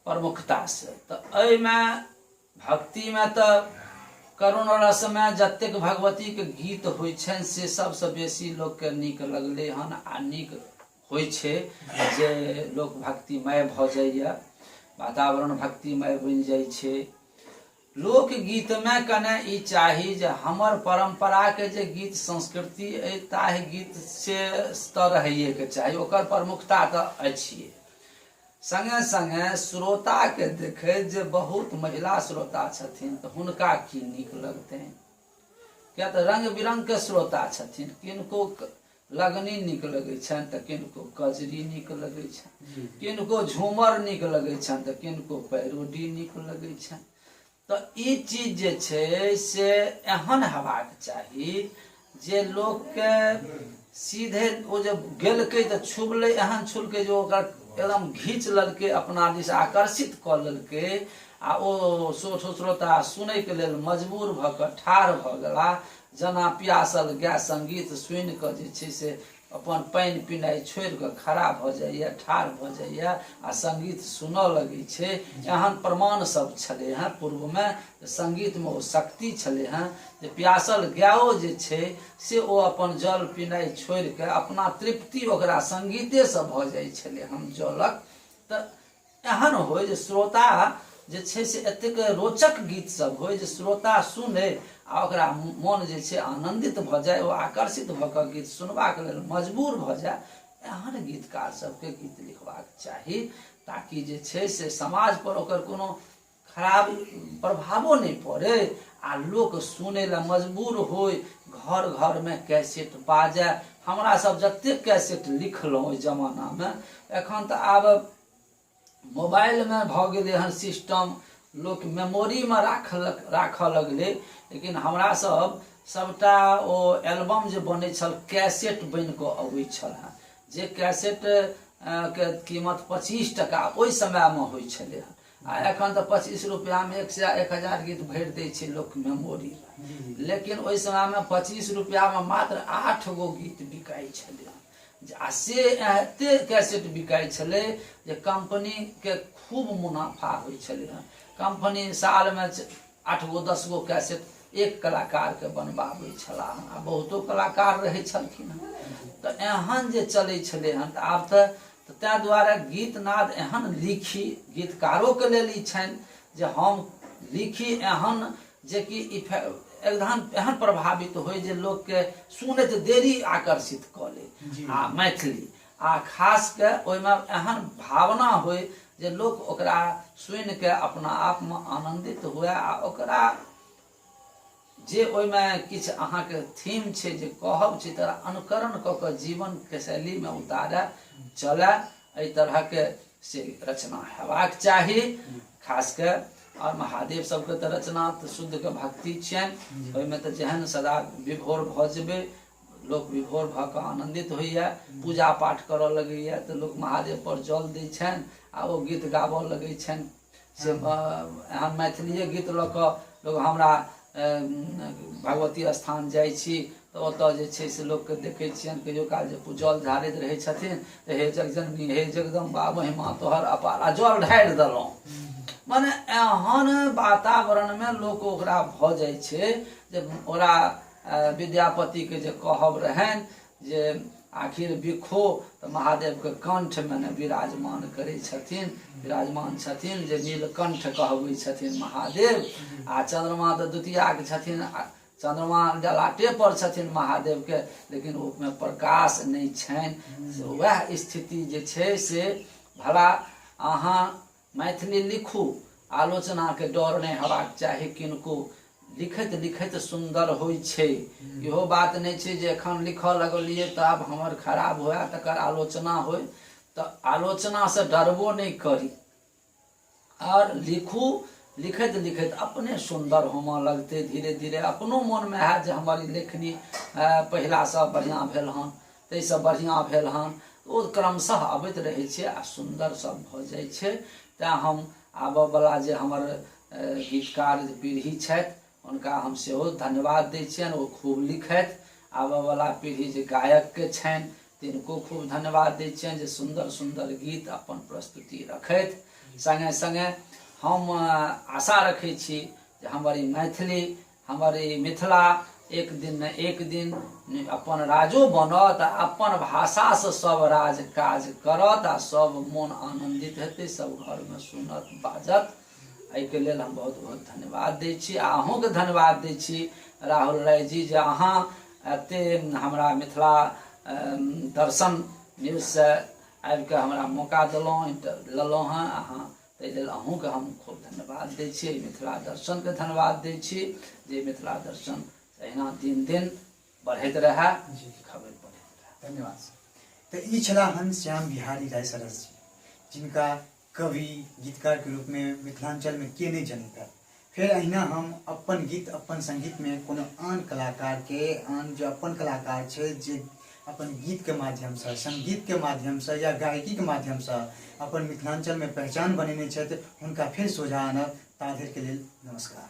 प्रमुखतासँ। तऽ एहिमे भक्तिमे तऽ करुण रसमे जतेक भगवतीके गीत होइ छनि से सबसँ बेसी लोकके नीक लगलै हन आ नीक होइ छै जे लोक भक्तिमय भऽ जाइए, वातावरण भक्तिमय बनि जाइ छै। लोकगीतमे कने ई चाही जे हमर परम्पराके जे गीत संस्कृति अइ ताहि गीत से तऽ रहैएके चाही, ओकर प्रमुखता तऽ अछिए। सङ्गे सङ्गे श्रोताके देखैत जे बहुत महिला श्रोता छथिन तऽ हुनका की नीक लगतनि, किया तऽ रङ्ग बिरङ्गके श्रोता छथिन। किनको लगनी नीक लगै छनि तऽ किनको कजरी नीक लगै छनि, किनको झूमर नीक लगै छनि तऽ किनको पैरोडी नीक लगै छनि। तऽ ई चीज जे छै से एहन हेबाक चाही जे लोकके सीधे ओ जे गेलकै तऽ छुबलै, एहन छुलकै जे ओकर एकदम घीच लेलकै, अपना दिस आकर्षित कऽ लेलकै आ ओ श्रोता सुनैके लेल मजबूर भऽ कऽ ठाढ़ भऽ गेला। जेना पियासल गाय संगीत सुनि कऽ जे छै से अपन पानि पिनाइ छोड़ि कऽ खड़ा भऽ जाइए, ठाढ़ भऽ जाइए आ संगीत सुनऽ लगै छै। एहन प्रमाण सब छलै हँ पूर्वमे, संगीतमे ओ शक्ति छलै हँ जे प्यासल गायो जे छै से ओ अपन जल पिनाइ छोड़ि कऽ अपना तृप्ति ओकरा संगीतेसँ भऽ जाइ छलै हँ जलक। तऽ एहन होइ जे श्रोता जे छै से एतेक रोचक गीत सब होइ जे श्रोता सुनै आ ओकरा मोन जे छै आनन्दित भऽ जाय, ओ आकर्षित भऽ कऽ गीत सुनबाक लेल मजबूर भऽ जाय। एहन गीतकार सबके गीत लिखबाक चाही ताकि जे छै से समाज पर ओकर कोनो खराब प्रभावो नहि पड़ै आ लोक सुनै लए मजबूर होइ, घर घरमे कैसेट बाजय। हमरा सब जतेक कैसेट लिखलहुँ ओहि जमानामे, एखन तऽ आब मोबाइलमे भऽ गेलै हन सिस्टम, लोक मेमोरीमे राखलक राखऽ लगलै, लेकिन हमरा सब सबटा ओ एल्बम जे बनै छल कैसेट बनि कऽ अबै छल हँ, जे कैसेट के कीमत 25 टका ओहि समयमे होइ छलै हँ आ एखन तऽ 25 रुपैआमे 1 1000 गीत भरि दै छै लोक मेमोरीमे, लेकिन ओहि समयमे 25 रुपैआमे मात्र 8 गो गीत बिकाइ छलै हँ आ से एते कैसेट बिकाइ छलै जे कम्पनीके खूब मुनाफा होइ छलै हँ। कम्पनी सालमे 8 गो 10 गो कैसेट एक कलाकारके बनबाबै छलाह हँ आ बहुतो कलाकार रहै छलखिन हँ। तऽ एहन जे चलै छलै हँ तऽ आब तऽ ताहि दुआरे गीत नाद एहन लिखी, गीतकारोके लेल ई छनि जे हम लिखी एहन जेकि एकदम एहन प्रभावित होइ जे लोकके सुनैत देरी आकर्षित कऽ ले आ मैथिली आ खास कऽ ओहिमे एहन भावना होइ जे लोक ओकरा सुनिके अपना आपमे आनन्दित हुए आ ओकरा जे ओहिमे किछु अहाँके थीम छै जे कहब छै तकरा अनुकरण कऽ कऽ जीवनके शैलीमे उतारय चलय, एहि तरहके से रचना हेबाक चाही खास कऽ। आओर महादेव सबके तऽ रचना तऽ शुद्धके भक्ति छियनि, ओहिमे तऽ जेहन सदा विभोर भऽ जेबै लोक विभोर भऽ कऽ आनन्दित होइए, पूजा पाठ करऽ लगैए तऽ लोक महादेव पर जल दै छनि आ ओ गीत गाबऽ लगै छनि। से एहन मैथिलीए गीत लऽ कऽ लोक हमरा भगवती स्थान जाइ छी तऽ ओतऽ जे छै से लोकके देखै छियनि कहियो काल जे जल ढारैत रहै छथिन तऽ हे जगजननी हे जगदम्बा महिमा तोहर अपार, आ जल ढारि देलहुँ। मने एहन वातावरणमे लोक ओकरा भऽ जाइ छै जे ओकरा विद्यापतिके जे कहब रहनि जे आखिर बिखो तऽ महादेवके कंठमे ने विराजमान करै छथिन, विराजमान छथिन जे नीलकंठ कहबै छथिन महादेव, आ चन्द्रमा तऽ द्वितीयाके छथिन, चन्द्रमा ललाटे पर छथिन महादेवके, लेकिन ओहिमे प्रकाश नहि छनि। से वएह स्थिति जे छै से भला अहाँ मैथिली लिखू, आलोचनाके डर नहि हेबाक चाही किनको, लिखैत लिखैत सुन्दर होइ छै। इहो बात नहि छै जे एखन लिखऽ लगलियै तऽ आब हमर खराब हुए तकर आलोचना होइ, तऽ आलोचनासँ डरबो नहि करी आओर लिखू, लिखैत लिखैत अपने सुन्दर होमऽ लगतै धीरे धीरे। अपनो मोनमे हैत जे हमर ई लेखनी पहिलासँ बढ़िआँ भेल हन, ताहिसँ बढ़िआँ भेल हन, ओ क्रमशः अबैत रहै छै आ सुन्दर सब भऽ जाइ छै। तेँ हम आबऽवला जे हमर गीतकार जे पीढ़ी छथि हुनका हम सेहो धन्यवाद दै छियनि, ओ खूब लिखथि। आबऽवला पीढ़ी जे गायकके छनि तिनको खूब धन्यवाद दै छियनि जे सुन्दर सुन्दर गीत अपन प्रस्तुति रखथि। सङ्गे सङ्गे हम आशा रखै छी जे हमर ई मैथिली, हमर ई मिथिला एक दिन ने एक दिन अपन राजो बनत आ अपन भाषासँ सब राज काज करत आ सब मोन आनन्दित हेतै, सब घरमे सुनत बाजत। एहिके लेल हम बहुत बहुत धन्यवाद दै छी आ अहूँके धन्यवाद दै छी राहुल राय जी जे अहाँ एते हमरा मिथिला दर्शन न्यूजसँ आबिके हमरा मौका देलहुँ, लेलहुँ हँ अहाँ, ताहि लेल अहूँके हम खूब धन्यवाद दै छी, मिथिला दर्शनके धन्यवाद दै छी जे मिथिला दर्शन एहिना दिन दिन बढ़ैत रहए, खबर बढ़ैत रहए। धन्यवाद सर। तऽ ई छलाह हन श्याम बिहारी राय सरस जी, जिनका कवि गीतकार के रूप में मिथिलांचल में के नहीं जनैत है। फेर अहिना हम अपन गीत अपन संगीत में कोनो आन कलाकार के, आन जो अपन कलाकार छै जे अपन गीत के माध्यम से, संगीत के माध्यम से या गायकी के माध्यम से अपन मिथिलांचल में पहचान बनेने छथि, हुनका फेर सोझा आनब। ता धरि के लेल नमस्कार।